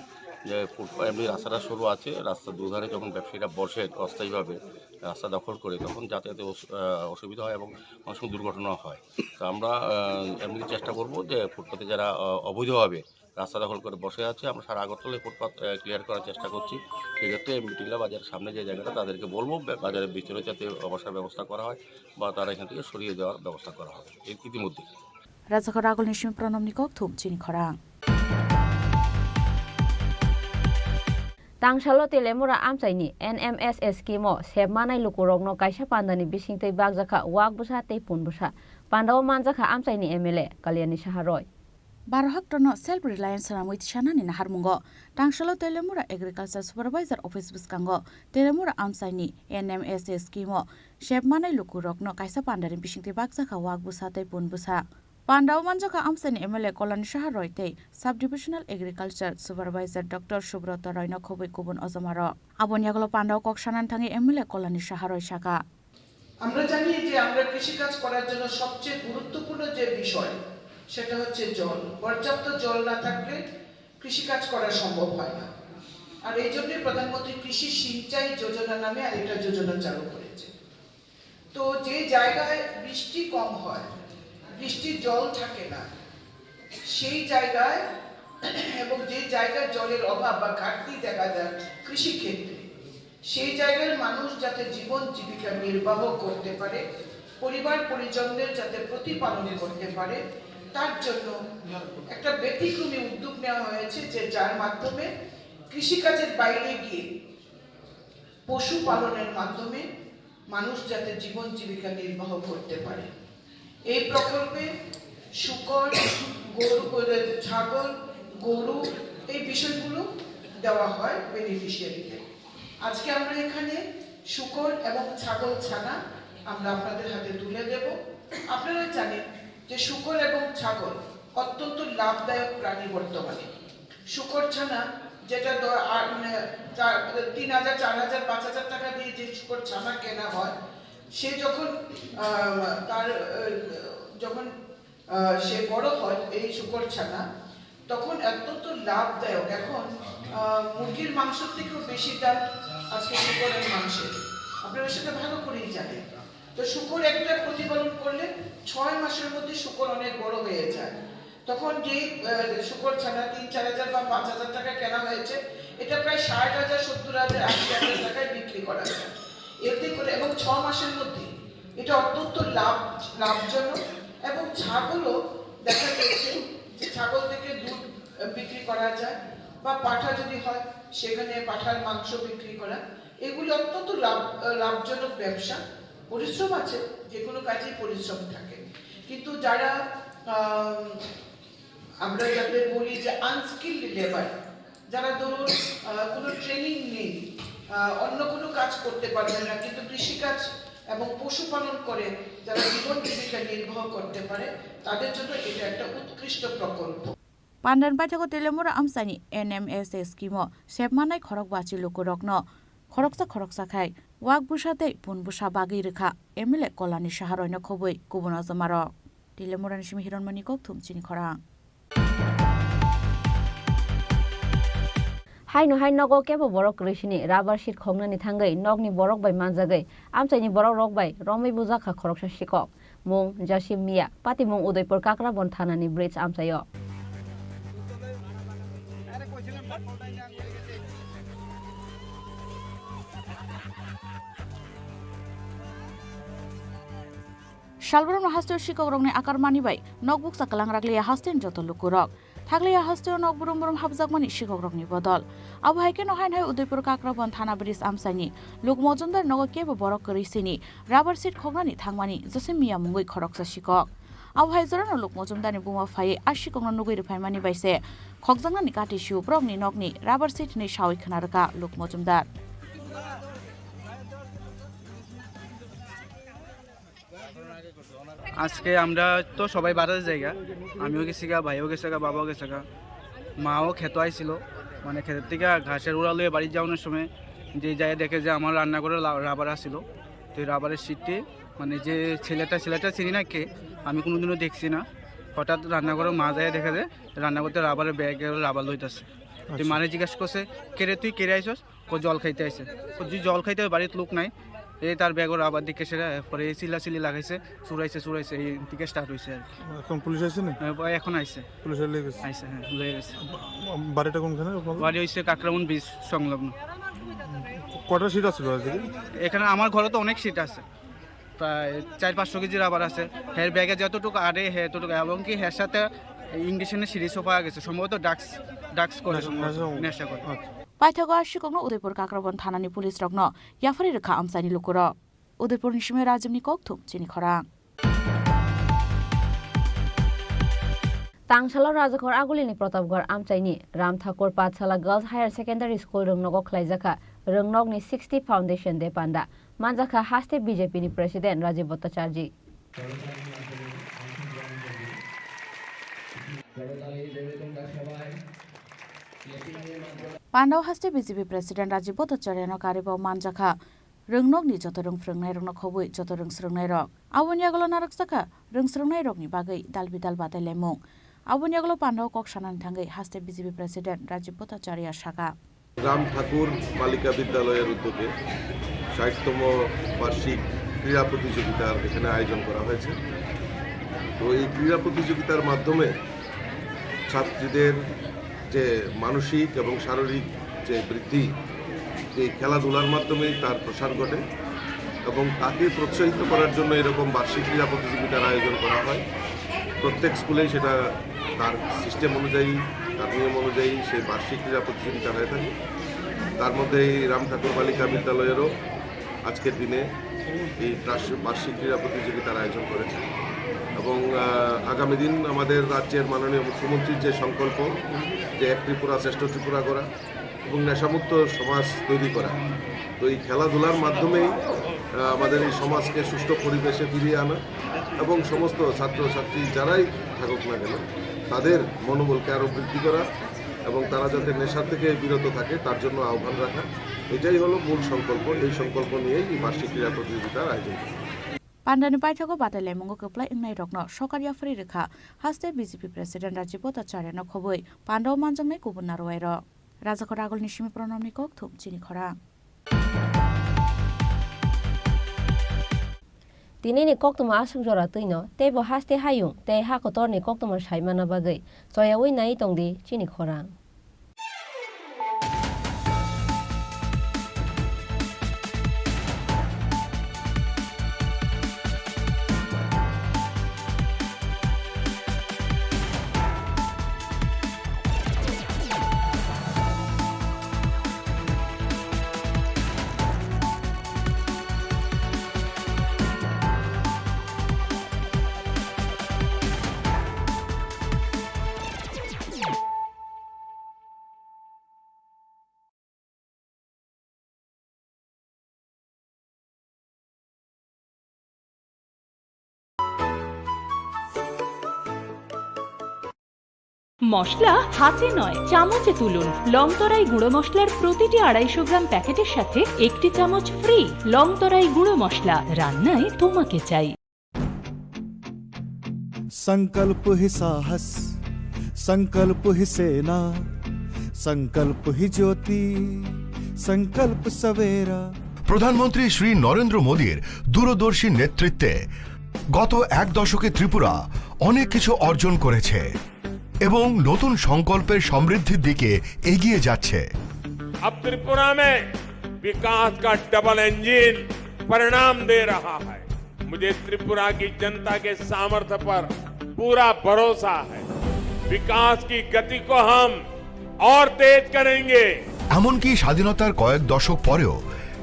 যে ফুটপাত, এমনি রাস্তাটা সরু আছে, রাস্তার দুধারে যখন ব্যবসায়ীরা বসে অস্থায়ীভাবে রাস্তা দখল করে, তখন যাতায়াতে অস-, আহ, অসুবিধা হয় এবং অনেক সময় দুর্ঘটনা হয়। তো আমরা, আহ, এমনি চেষ্টা করব যে ফুটপাতে যারা, আহ, অবৈধভাবে রাস্তা দখল করে বসে আছে, আমরা সারা আগরতলায় ফুটপাত, আহ, ক্লিয়ার করার চেষ্টা করছি। সেক্ষেত্রে এমবি টিলা বাজারের সামনে যে জায়গাটা, তাদেরকে বলবো বা-, বাজারে ভিতরে যাতে বসার ব্যবস্থা করা হয় বা তারা এখান থেকে সরিয়ে দেওয়ার ব্যবস্থা করা হবে ই-, ইতিমধ্যে। Rajakha Ragol ni simi Pranamni kok thum chini khorang. Tangsalo Telemura amchaini N M S S scheme o sep manai lukurokno kaisa pandani bisingtwi bakjakha wak bwsa tei pun bwsa. Pandao manjakha amchaini M L A Kalyani Saha Roy. Baro hektorno self reliance swnamwi tisanani naharmungo Tangsalo Telemura Agriculture Supervisor Office bwskango Telemura amchaini N M S S scheme o sep manai lukurokno kaisa pandani bisingtwi bakjakha wak bwsa tei pun bwsa. Pandao manjakha amchaini M L A Kalyani Saha Roy tei Sub Divisional Agriculture Supervisor Doctor Subroto Roy no khobwi kubun ojomarok. Aboni yagulo pandao kok sanani thangwi M L A Kalyani Saha Roy saka. আমরা জানি যে আমরা কৃষিকাজ করার জন্য সবচেয়ে গুরুত্বপূর্ণ যে বিষয়, সেটা হচ্ছে জল। পর্যাপ্ত জল না থাকলে কৃষিকাজ করা সম্ভব হয় না। আর এই জন্যই প্রধানমন্ত্রী কৃষি সিঞ্চাই যোজনা নামে আরেকটা যোজনা চালু করেছে। তো যে জায়গায় বৃষ্টি কম হয়, বৃষ্টির জল থাকে না, সেই জায়গায় এবং যে জায়গায় জলের অভাব বা ঘাটতি দেখা যায় কৃষিক্ষেত্রে, সেই জায়গার মানুষ যাতে জীবন জীবিকা নির্বাহ করতে পারে, পরিবার পরিজনদের যাতে প্রতিপালন করতে পারে, তার জন্য একটা ব্যতিক্রমী উদ্যোগ নেওয়া হয়েছে, যে যার মাধ্যমে কৃষিকাজের বাইরে গিয়ে পশুপালনের মাধ্যমে মানুষ যাতে জীবন জীবিকা নির্বাহ করতে পারে। এই প্রকল্পে শুকর, গরু, ছাগল, গরু, এই বিষয়গুলো দেওয়া হয় বেনিফিশিয়ারিদের। আজকে আমরা এখানে শুকর এবং ছাগল ছানা আমরা আপনাদের হাতে তুলে দেব। আপনারা জানেন যে শুকর এবং ছাগল অত্যন্ত লাভদায়ক প্রাণী বর্তমানে। শুকর ছানা যেটা দ-, আ, মানে, চার, তিন হাজার, চার হাজার, পাঁচ হাজার টাকা দিয়ে যে শুকর ছানা কেনা হয়, সে যখন, আহ, তার, আহ, যখন, আহ, সে বড় হয়, এই শুকর ছানা, তখন অত্যন্ত লাভদায়ক। এখন, আহ, মুরগির মাংস থেকেও বেশি দাম আজকে শুকরের মাংসের। আপনারা সেটা ভালো করেই জানেন। তো শুকর একটা প্রতিপালন করলে ছয় মাসের মধ্যে শুকর অনেক বড় হয়ে যায়। তখন যে, আহ, শুকর ছানা তিন চার হাজার বা পাঁচ হাজার টাকা কেনা হয়েছে, এটা প্রায় ষাট হাজার, সত্তর হাজার, আশি হাজার টাকায় বিক্রি করা যায়। এতে করে, এবং ছ মাসের মধ্যে এটা অত্যন্ত লাভ, লাভজনক। এবং ছাগলও দেখা গেছে যে ছাগল থেকে দুধ, আহ, বিক্রি করা যায়, বা পাঠা যদি হয়, সেখানে পাঠার মাংস বিক্রি করা। এগুলি অত্যন্ত লাভ, আহ, লাভজনক ব্যবসা। পরিশ্রম আছে, যে কোনো কাজেই পরিশ্রম থাকে। কিন্তু যারা, আম, আমরা যাদের বলি যে আনস্কিল্ড লেবার, যারা ধরুন, আহ, কোনো ট্রেনিং নেই, আহ, অন্য কোনো কাজ করতে পারবেন না, কিন্তু কৃষিকাজ এবং পশুপালন করে যারা জীবন জীবিকা নির্বাহ করতে পারে, তাদের জন্য এটা একটা উৎকৃষ্ট প্রকল্প। Pandan paithakgo Telemura amchaini N M S S scheme o sep manai khorok bachi lukurokno khoroksa khoroksa khai wak bwsa tei pun bwsa bagwi rwkha M L A Kalyani Saha Roy no khobwi kubun ojomarok. Telemura ni simi Hironmoni kok thum chini khorang. Haino hai nogo kebo borok kwrwi sini rubber sheet khoknani thangwi nokni borok bai manjagwi amchaini borok rok bai romwi bujakha khoroksa sikok. Mung Jasim Mia, patimung Udaipur Kakrabon thanani bridge amchaio. Salbrumno hasteo sikokrokni akarmani bai nokbuksa kwlang rakliya hasteni joto lukurok. Thaklaya hasteo nok brum brum hapjakmani sikhokrokni bodol. Abo hai kheno haino hai Udaipur Kakrabon thana bridge amchaini Luk Mojumdar nogo kebo borok kwrwi sini rubber sheet khoknani thangmani Josim Miya mungwi khoroksa sikhok. Abo hai jorano Luk Mojumdarni buma phaiwi a sikhokno nugwi rwphaimani bai se khokjaknani kati sio borokni nokni rubber sheet hinwi sawi khna rwkha Luk Mojumdar. আজকে আমরা তো সবাই বাড়িতে যাইগা, আমিও গেছি গা, ভাইও গেছে গা, বাবাও গেছে গা, মাও খেতো আইছিল, মানে খেতের থেকে ঘাসের উড়া লইয়া বাড়ি যাওয়ানোর সময় যে যাই দেখে যে আমার রান্নাঘরে লা-, রাবার আসিল। তো এই রাবারের শিটটি, মানে যে ছেলেটা, ছেলেটা চিনি না কে, আমি কোনোদিনও দেখছি না। হঠাৎ রান্নাঘরে মা যায় দেখে যে রান্নাঘরতে রাবারের ব্যাগে রাবার লইতেছে। তো আচ্ছা। মারে জিজ্ঞাসা করছে, "কে রে তুই, কে রে আইসস?" কো জল খাইতে আইছে। কো জি জল খাইতে বাড়িত লোক নাই। এই তার ব্যাগর আবার দিকে সেটা, পরে এই চিল্লাচিল্লি লাগাইছে, চুরাইছে, চুরাইছে, এই দিকে স্টার্ট হইছে আর কি। এখন পুলিশ আইছে নি? হ্যাঁ, এখন আইছে। পুলিশ লয়ে গেছে? আইছে, হ্যাঁ, লয়ে গেছে। বা-, বাড়িটা কোনখানে আপনাদের? বাড়ি হইছে কাকরামুন ব্রিজ সংলগ্ন। কটা সিট আছিল আর কি? এখানে আমার ঘরে তো অনেক সিট আছে, প্রায় চার পাঁচশো কেজি রাবার আছে। হের ব্যাগে যতটুকু আরে, হে ততটুকু, এবং কি হের সাথে ইঞ্জেকশনের সিরিজও পাওয়া গেছে, সম্ভবত ড্রাগস, ড্রাগস করে, নেশা, সম্ভবত নেশা। নেশা করে। আচ্ছা। Paithago a sikokno Udaipur Kakrabon thanani police rokno yaphari rwkha amchaini lukurok. Udaipurni simi Rajibni kokthum chini khorang. Tangsalo Rajakhor Agulini Pratapgarh amchaini Ram Thakur Pathsala Girls Higher Secondary School rwngnogo khlaijakha rwngnokni sixty Foundation Day panda. Manjakha haste B J P ni President Rajiv Bhattacharjee. Pandao haste B J P President Rajiv Bhattacharya no karwi bo manjakha rwngnokni joto rwng phrwngnairokno khobwi joto rwng srwngnairok. Aboni yagulo narwkjakha rwng srwngnairokni bagwi dal bidal batailaimung. Aboni yagulo pandao kok sanani thangwi haste B J P President Rajiv Bhattacharya sakha. Ram ঠাকুর বালিকা বিদ্যালয়ের উদ্যোগে ষাটতম বার্ষিক ক্রীড়া প্রতিযোগিতার এখানে আয়োজন করা হয়েছে। তো এই ক্রীড়া প্রতিযোগিতার মাধ্যমে ছাত্রীদের যে মানসিক এবং শারীরিক যে বৃদ্ধি, এই খেলাধুলার মাধ্যমেই তার প্রসার ঘটে এবং তাকে প্রোৎসাহিত করার জন্য এরকম বার্ষিক ক্রীড়া প্রতিযোগিতার আয়োজন করা হয়। প্রত্যেক স্কুলেই সেটা তার সিস্টেম অনুযায়ী, তার নিয়ম অনুযায়ী সেই বার্ষিক ক্রীড়া প্রতিযোগিতা হয়ে থাকে। তার মধ্যে এই রাম ঠাকুর বালিকা বিদ্যালয়েরও আজকের দিনে এই বার্ষিক, বার্ষিক ক্রীড়া প্রতিযোগিতার আয়োজন করেছে এবং, আহ, আগামী দিন আমাদের রাজ্যের মাননীয় মুখ্যমন্ত্রীর যে সংকল্প, যে এক ত্রিপুরা শ্রেষ্ঠ ত্রিপুরা গড়া এবং নেশামুক্ত সমাজ তৈরি করা, তো এই খেলাধুলার মাধ্যমেই, আহ, আমাদের এই সমাজকে সুষ্ঠু পরিবেশে ফিরিয়ে আনা এবং সমস্ত ছাত্রছাত্রী যারাই থাকুক না কেন, তাদের মনোবলকে আরও বৃদ্ধি করা এবং তারা যাতে নেশা থেকে বিরত থাকে, তার জন্য আহ্বান রাখা, এটাই হলো মূল সংকল্প। এই সংকল্প নিয়েই এই বার্ষিক ক্রীড়া প্রতিযোগিতার আয়োজন করা। Pandani paithago batailamungo kwplai wngnai rokno sokar yaphari rwkha haste B J P President Rajiv Bhattacharya no khobwi pandao manjaknai kubun narwai rok. Rajakhor Agulni simi Pranamni kokthum chini khorang. Tinini koktwma aswk jora twino teibo haste hayung tei ha kotorni koktwma saimana bagwi choyaui nai tongdi chini khorang. মশলা হাতে নয়, চামচে তুলুন। লংতরাই গুঁড়ো মশলার প্রতিটি আড়াইশো গ্রাম প্যাকেটের সাথে একটি চামচ ফ্রি। লংতরাই গুঁড়ো মশলা, রান্নায় তোমাকে চাই। संकल्प ही साहस, संकल्प ही सेना, संकल्प ही ज्योति, संकल्प सवेरा। প্রধানমন্ত্রী শ্রী নরেন্দ্র মোদীর দূরদর্শী নেতৃত্বে গত এক দশকে ত্রিপুরা অনেক কিছু অর্জন করেছে এবং নতুন সংকল্পের সমৃদ্ধির দিকে এগিয়ে যাচ্ছে। अब त्रिपुरा में विकास का डबल इंजन परिणाम दे रहा है। मुझे त्रिपुरा की जनता के सामर्थ्य पर पूरा भरोसा है। विकास की गति को हम और तेज करेंगे। এমনকি স্বাধীনতার কয়েক দশক পরেও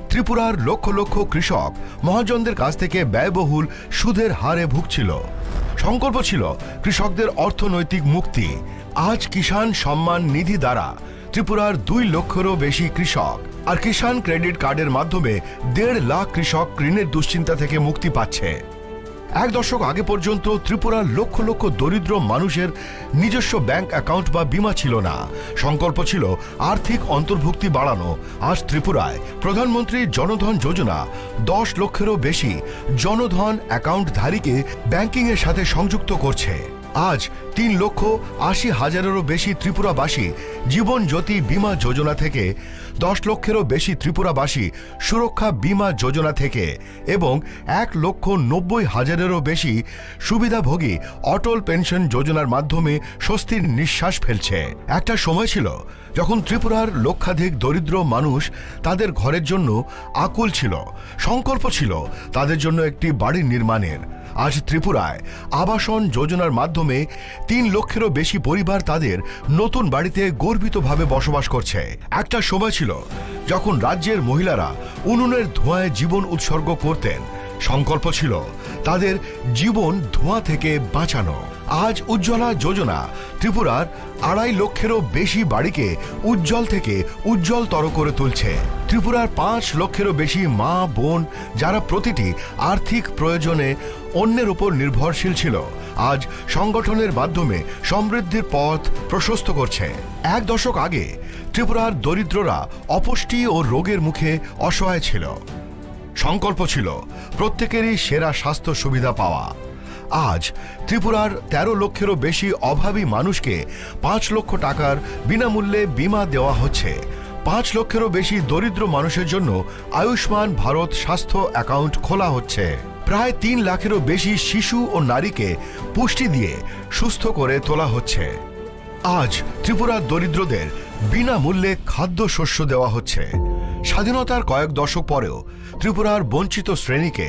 ত্রিপুরার লক্ষ লক্ষ কৃষক মহাজনদের কাছ থেকে ব্যয়বহুল সুদের হারে ভুগছিল। সংকল্প ছিল কৃষকদের অর্থনৈতিক মুক্তি। আজ কিষাণ সম্মান নিধি দ্বারা ত্রিপুরার দুই লক্ষেরও বেশি কৃষক আর কিষাণ ক্রেডিট কার্ডের মাধ্যমে দেড় লাখ কৃষক ঋণের দুশ্চিন্তা থেকে মুক্তি পাচ্ছে। এক দশক আগে পর্যন্ত ত্রিপুরার লক্ষ লক্ষ দরিদ্র মানুষের নিজস্ব ব্যাংক অ্যাকাউন্ট বা বীমা ছিল না। সংকল্প ছিল আর্থিক অন্তর্ভুক্তি বাড়ানো। আজ ত্রিপুরায় প্রধানমন্ত্রী জনধন যোজনা দশ লক্ষেরও বেশি জনধন অ্যাকাউন্টধারীকে ব্যাংকিংয়ের সাথে সংযুক্ত করছে। আজ তিন লক্ষ আশি হাজারেরও বেশি ত্রিপুরাবাসী জীবন জ্যোতি বীমা যোজনা থেকে, দশ লক্ষেরও বেশি ত্রিপুরাবাসী সুরক্ষা বীমা যোজনা থেকে এবং এক লক্ষ নব্বই হাজারেরও বেশি সুবিধাভোগী অটল পেনশন যোজনার মাধ্যমে স্বস্তির নিঃশ্বাস ফেলছে। একটা সময় ছিল যখন ত্রিপুরার লক্ষাধিক দরিদ্র মানুষ তাদের ঘরের জন্য আকুল ছিল। সংকল্প ছিল তাদের জন্য একটি বাড়ি নির্মাণের। আজ ত্রিপুরায় আবাসন যোজনার মাধ্যমে তিন লক্ষেরও বেশি পরিবার তাদের নতুন বাড়িতে গর্বিতভাবে বসবাস করছে। একটা সময় ছিল যখন রাজ্যের মহিলারা উনুনের ধোঁয়ায় জীবন উৎসর্গ করতেন। সংকল্প ছিল তাদের জীবন ধোঁয়া থেকে বাঁচানো। আজ উজ্জ্বলা যোজনা ত্রিপুরার আড়াই লক্ষেরও বেশি বাড়িকে উজ্জ্বল থেকে উজ্জ্বলতর করে তুলছে। ত্রিপুরার পাঁচ লক্ষেরও বেশি মা বোন, যারা প্রতিটি আর্থিক প্রয়োজনে অন্যের উপর নির্ভরশীল ছিল, আজ সংগঠনের মাধ্যমে সমৃদ্ধির পথ প্রশস্ত করছে। এক দশক আগে ত্রিপুরার দরিদ্ররা অপুষ্টি ও রোগের মুখে অসহায় ছিল। সংকল্প ছিল প্রত্যেকেরই সেরা স্বাস্থ্য সুবিধা পাওয়া। আজ ত্রিপুরার তেরো লক্ষেরও বেশি অভাবী মানুষকে পাঁচ লক্ষ টাকার বিনামূল্যে বীমা দেওয়া হচ্ছে। পাঁচ লক্ষেরও বেশি দরিদ্র মানুষের জন্য আয়ুষ্মান ভারত স্বাস্থ্য অ্যাকাউন্ট খোলা হচ্ছে। প্রায় তিন লাখেরও বেশি শিশু ও নারীকে পুষ্টি দিয়ে সুস্থ করে তোলা হচ্ছে। আজ ত্রিপুরার দরিদ্রদের বিনামূল্যে খাদ্যশস্য দেওয়া হচ্ছে। স্বাধীনতার কয়েক দশক পরেও ত্রিপুরার বঞ্চিত শ্রেণীকে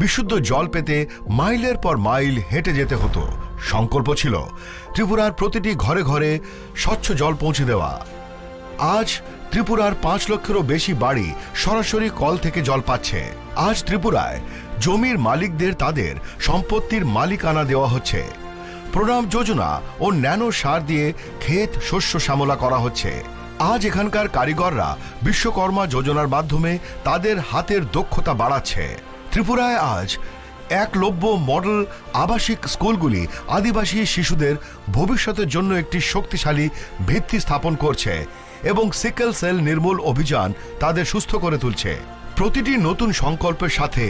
বিশুদ্ধ জল পেতে মাইলের পর মাইল হেঁটে যেতে হতো। সংকল্প ছিল ত্রিপুরার প্রতিটি ঘরে ঘরে স্বচ্ছ জল পৌঁছে দেওয়া। আজ ত্রিপুরার পাঁচ লক্ষেরও বেশি বাড়ি সরাসরি কল থেকে জল পাচ্ছে। আজ ত্রিপুরায় জমির মালিকদের তাদের সম্পত্তির মালিকানা দেওয়া হচ্ছে। প্রণাম যোজনা ও ন্যানো সার দিয়ে ক্ষেত শস্য শ্যামলা করা হচ্ছে। আজ এখানকার কারিগররা বিশ্বকর্মা যোজনার মাধ্যমে তাদের হাতের দক্ষতা বাড়াচ্ছে। ত্রিপুরায় আজ একলব্য মডেল আবাসিক স্কুলগুলি আদিবাসী শিশুদের ভবিষ্যতের জন্য একটি শক্তিশালী ভিত্তি স্থাপন করছে এবং সিকেল সেল নির্মূল অভিযান তাদের সুস্থ করে তুলছে। প্রতিটি নতুন সংকল্পের সাথে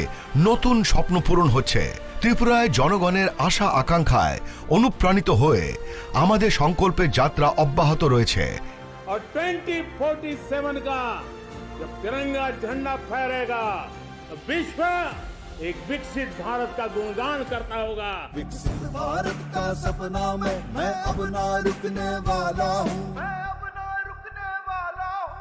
নতুন স্বপ্ন পূরণ হচ্ছে। ত্রিপুরায় জনগণের আশা আকাঙ্ক্ষায় অনুপ্রাণিত হয়ে আমাদের সংকল্পের যাত্রা অব্যাহত রয়েছে। और ट्वेंटी फ़ोर्टी सेवन का जब तिरंगा झंडा फहरेगा, तो विश्व एक विकसित भारत का गुणगान करता होगा। विकसित भारत का सपना में मैं अब ना रुकने वाला हूँ। मैं अब ना रुकने वाला हूँ।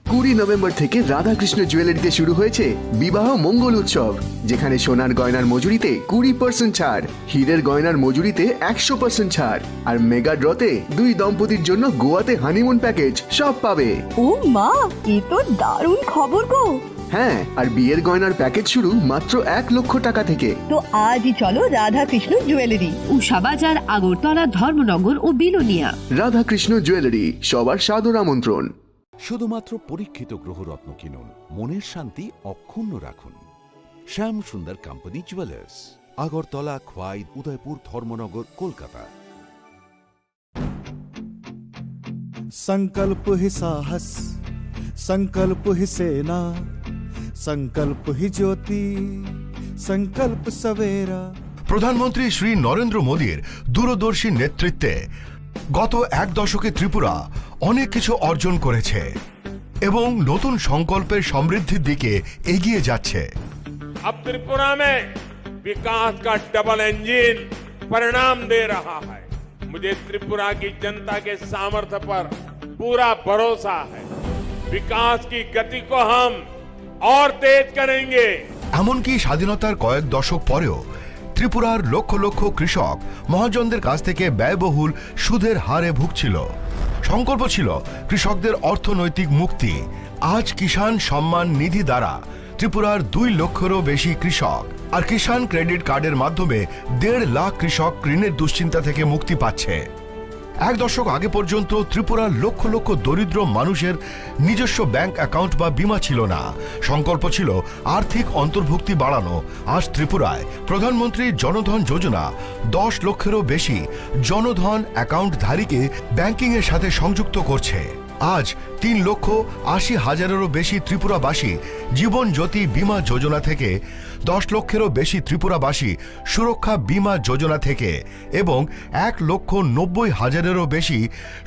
কুড়ি নভেম্বর থেকে রাধাকৃষ্ণ জুয়েলারিতে শুরু হয়েছে বিবাহ মঙ্গল উৎসব, যেখানে সোনার গয়নার মজুরিতে কুড়ি পার্সেন্ট ছাড়, হীরের গয়নার মজুরিতে একশো পার্সেন্ট ছাড়, আর মেগা ড্রতে দুই দম্পতির জন্য গোয়াতে হানিমুন প্যাকেজ, সব পাবে। ও মা, এ তো দারুণ খবর গো। হ্যাঁ, আর বিয়ের গয়নার প্যাকেজ শুরু মাত্র এক লক্ষ টাকা থেকে। তো আজই চলো রাধাকৃষ্ণ জুয়েলারি। উষা বাজার, আগরতলা, ধর্মনগর ও বিলোনিয়া। রাধাকৃষ্ণ জুয়েলারি, সবার সাদর আমন্ত্রণ। শুধুমাত্র পরীক্ষিত গ্রহরত্ন কিনুন, মনের শান্তি অক্ষুণ্ণ রাখুন। শ্যাম সুন্দর কোম্পানি জুয়েলার্স, আগরতলা, খোয়াই, উদয়পুর, ধর্মনগর, কলকাতা। संकल्प ही साहस, संकल्प ही सेना, संकल्प ही ज्योति, संकल्प सवेरा। প্রধানমন্ত্রী শ্রী নরেন্দ্র মোদীর দূরদর্শী নেতৃত্বে গত এক দশকে ত্রিপুরা অনেক কিছু অর্জন করেছে এবং নতুন সংকল্পের সমৃদ্ধির দিকে এগিয়ে যাচ্ছে। अब त्रिपुरा में विकास का डबल इंजन परिणाम दे रहा है। मुझे त्रिपुरा की जनता के सामर्थ्य पर पूरा भरोसा है। विकास की गति को हम और तेज करेंगे। এমনকি স্বাধীনতার কয়েক দশক পরেও ত্রিপুরার লক্ষ লক্ষ কৃষক মহাজনদের কাছ থেকে ব্যয়বহুল সুদের হারে ভুগছিল। সংকল্প ছিল কৃষকদের অর্থনৈতিক মুক্তি। আজ কিষাণ সম্মান নিধি দ্বারা ত্রিপুরার দুই লক্ষেরও বেশি কৃষক আর কিষাণ ক্রেডিট কার্ডের মাধ্যমে দেড় লাখ কৃষক ঋণের দুশ্চিন্তা থেকে মুক্তি পাচ্ছে। এক দশক আগে পর্যন্ত ত্রিপুরার লক্ষ লক্ষ দরিদ্র মানুষের নিজস্ব ব্যাংক অ্যাকাউন্ট বা বীমা ছিল না। সংকল্প ছিল আর্থিক অন্তর্ভুক্তি বাড়ানো। আজ ত্রিপুরায় প্রধানমন্ত্রী জনধন যোজনা দশ লক্ষেরও বেশি জনধন অ্যাকাউন্টধারীকে ব্যাংকিংয়ের সাথে সংযুক্ত করছে। আজ তিন লক্ষ আশি হাজারেরও বেশি ত্রিপুরাবাসী জীবন জ্যোতি বীমা যোজনা থেকে, দশ লক্ষেরও বেশি ত্রিপুরাবাসী সুরক্ষা বীমা যোজনা থেকে এবং এক লক্ষ নব্বই হাজারেরও বেশি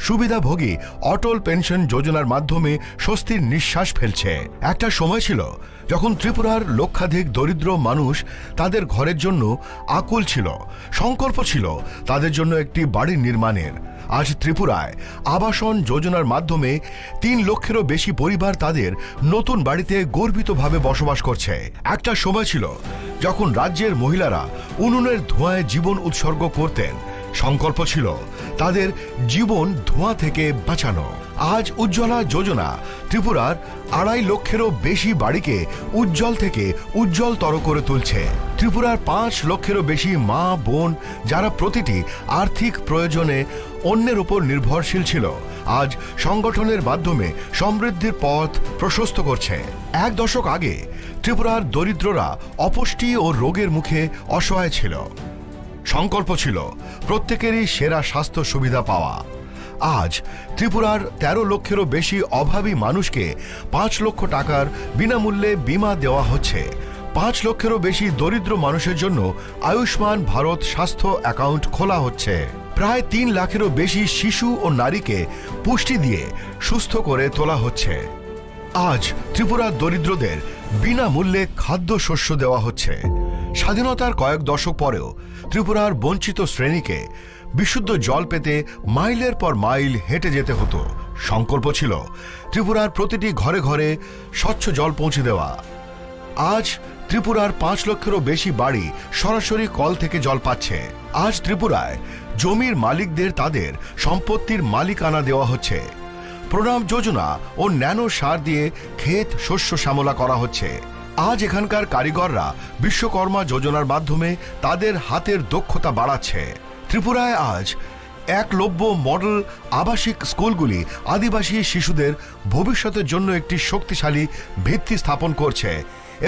সুবিধাভোগী অটল পেনশন যোজনার মাধ্যমে স্বস্তির নিঃশ্বাস ফেলছে। একটা সময় ছিল যখন ত্রিপুরার লক্ষাধিক দরিদ্র মানুষ তাদের ঘরের জন্য আকুল ছিল, সংকল্প ছিল তাদের জন্য একটি বাড়ি নির্মাণের। আজ ত্রিপুরায় আবাসন যোজনার মাধ্যমে তিন লক্ষেরও বেশি পরিবার তাদের নতুন বাড়িতে গর্বিতভাবে বসবাস করছে। একটা সময় ছিল যখন রাজ্যের মহিলারা উনুনের ধোঁয়ায় জীবন উৎসর্গ করতেন। সংকল্প ছিল তাদের জীবন ধোঁয়া থেকে বাঁচানো। আজ উজ্জ্বলা যোজনা ত্রিপুরার আড়াই লক্ষেরও বেশি বাড়িকে উজ্জ্বল থেকে উজ্জ্বলতর করে তুলছে। ত্রিপুরার পাঁচ লক্ষেরও বেশি মা বোন, যারা প্রতিটি আর্থিক প্রয়োজনে অন্যের উপর নির্ভরশীল ছিল, আজ সংগঠনের মাধ্যমে সমৃদ্ধির পথ প্রশস্ত করছে। এক দশক আগে ত্রিপুরার দরিদ্ররা অপুষ্টি ও রোগের মুখে অসহায় ছিল। সংকল্প ছিল প্রত্যেকেরই সেরা স্বাস্থ্য সুবিধা পাওয়া। আজ ত্রিপুরার তেরো লক্ষেরও বেশি অভাবী মানুষকে পাঁচ লক্ষ টাকার বিনামূল্যে বীমা দেওয়া হচ্ছে। পাঁচ লক্ষেরও বেশি দরিদ্র মানুষের জন্য আয়ুষ্মান ভারত স্বাস্থ্য অ্যাকাউন্ট খোলা হচ্ছে। প্রায় তিন লাখেরও বেশি শিশু ও নারীকে পুষ্টি দিয়ে সুস্থ করে তোলা হচ্ছে। আজ ত্রিপুরার দরিদ্রদের বিনামূল্যে খাদ্যশস্য দেওয়া হচ্ছে। স্বাধীনতার কয়েক দশক পরেও ত্রিপুরার বঞ্চিত শ্রেণীকে বিশুদ্ধ জল পেতে মাইলের পর মাইল হেঁটে যেতে হতো। সংকল্প ছিল ত্রিপুরার প্রতিটি ঘরে ঘরে স্বচ্ছ জল পৌঁছে দেওয়া। আজ ত্রিপুরার পাঁচ লক্ষেরও বেশি বাড়ি সরাসরি কল থেকে জল পাচ্ছে। আজ ত্রিপুরায় জমির মালিকদের তাদের সম্পত্তির মালিকানা দেওয়া হচ্ছে। প্রণাম যোজনা ও ন্যানো সার দিয়ে ক্ষেত শস্য শ্যামলা করা হচ্ছে। আজ এখানকার কারিগররা বিশ্বকর্মা যোজনার মাধ্যমে তাদের হাতের দক্ষতা বাড়াচ্ছে। ত্রিপুরায় আজ একলব্য মডেল আবাসিক স্কুলগুলি আদিবাসী শিশুদের ভবিষ্যতের জন্য একটি শক্তিশালী ভিত্তি স্থাপন করছে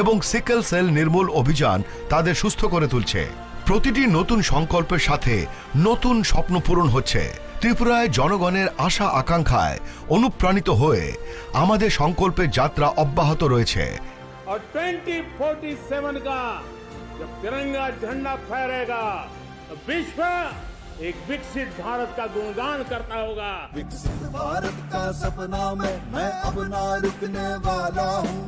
এবং সিকেল সেল নির্মূল অভিযান তাদের সুস্থ করে তুলছে। প্রতিটি নতুন সংকল্পের সাথে নতুন স্বপ্ন পূরণ হচ্ছে। ত্রিপুরায় জনগণের আশা আকাঙ্ক্ষায় অনুপ্রাণিত হয়ে আমাদের সংকল্পের যাত্রা অব্যাহত রয়েছে। और ट्वेंटी फ़ोर्टी सेवन का जब तिरंगा झंडा फहरेगा, तो विश्व एक विकसित भारत का गुणगान करता होगा। विकसित भारत का सपना में मैं अब ना रुकने वाला हूँ।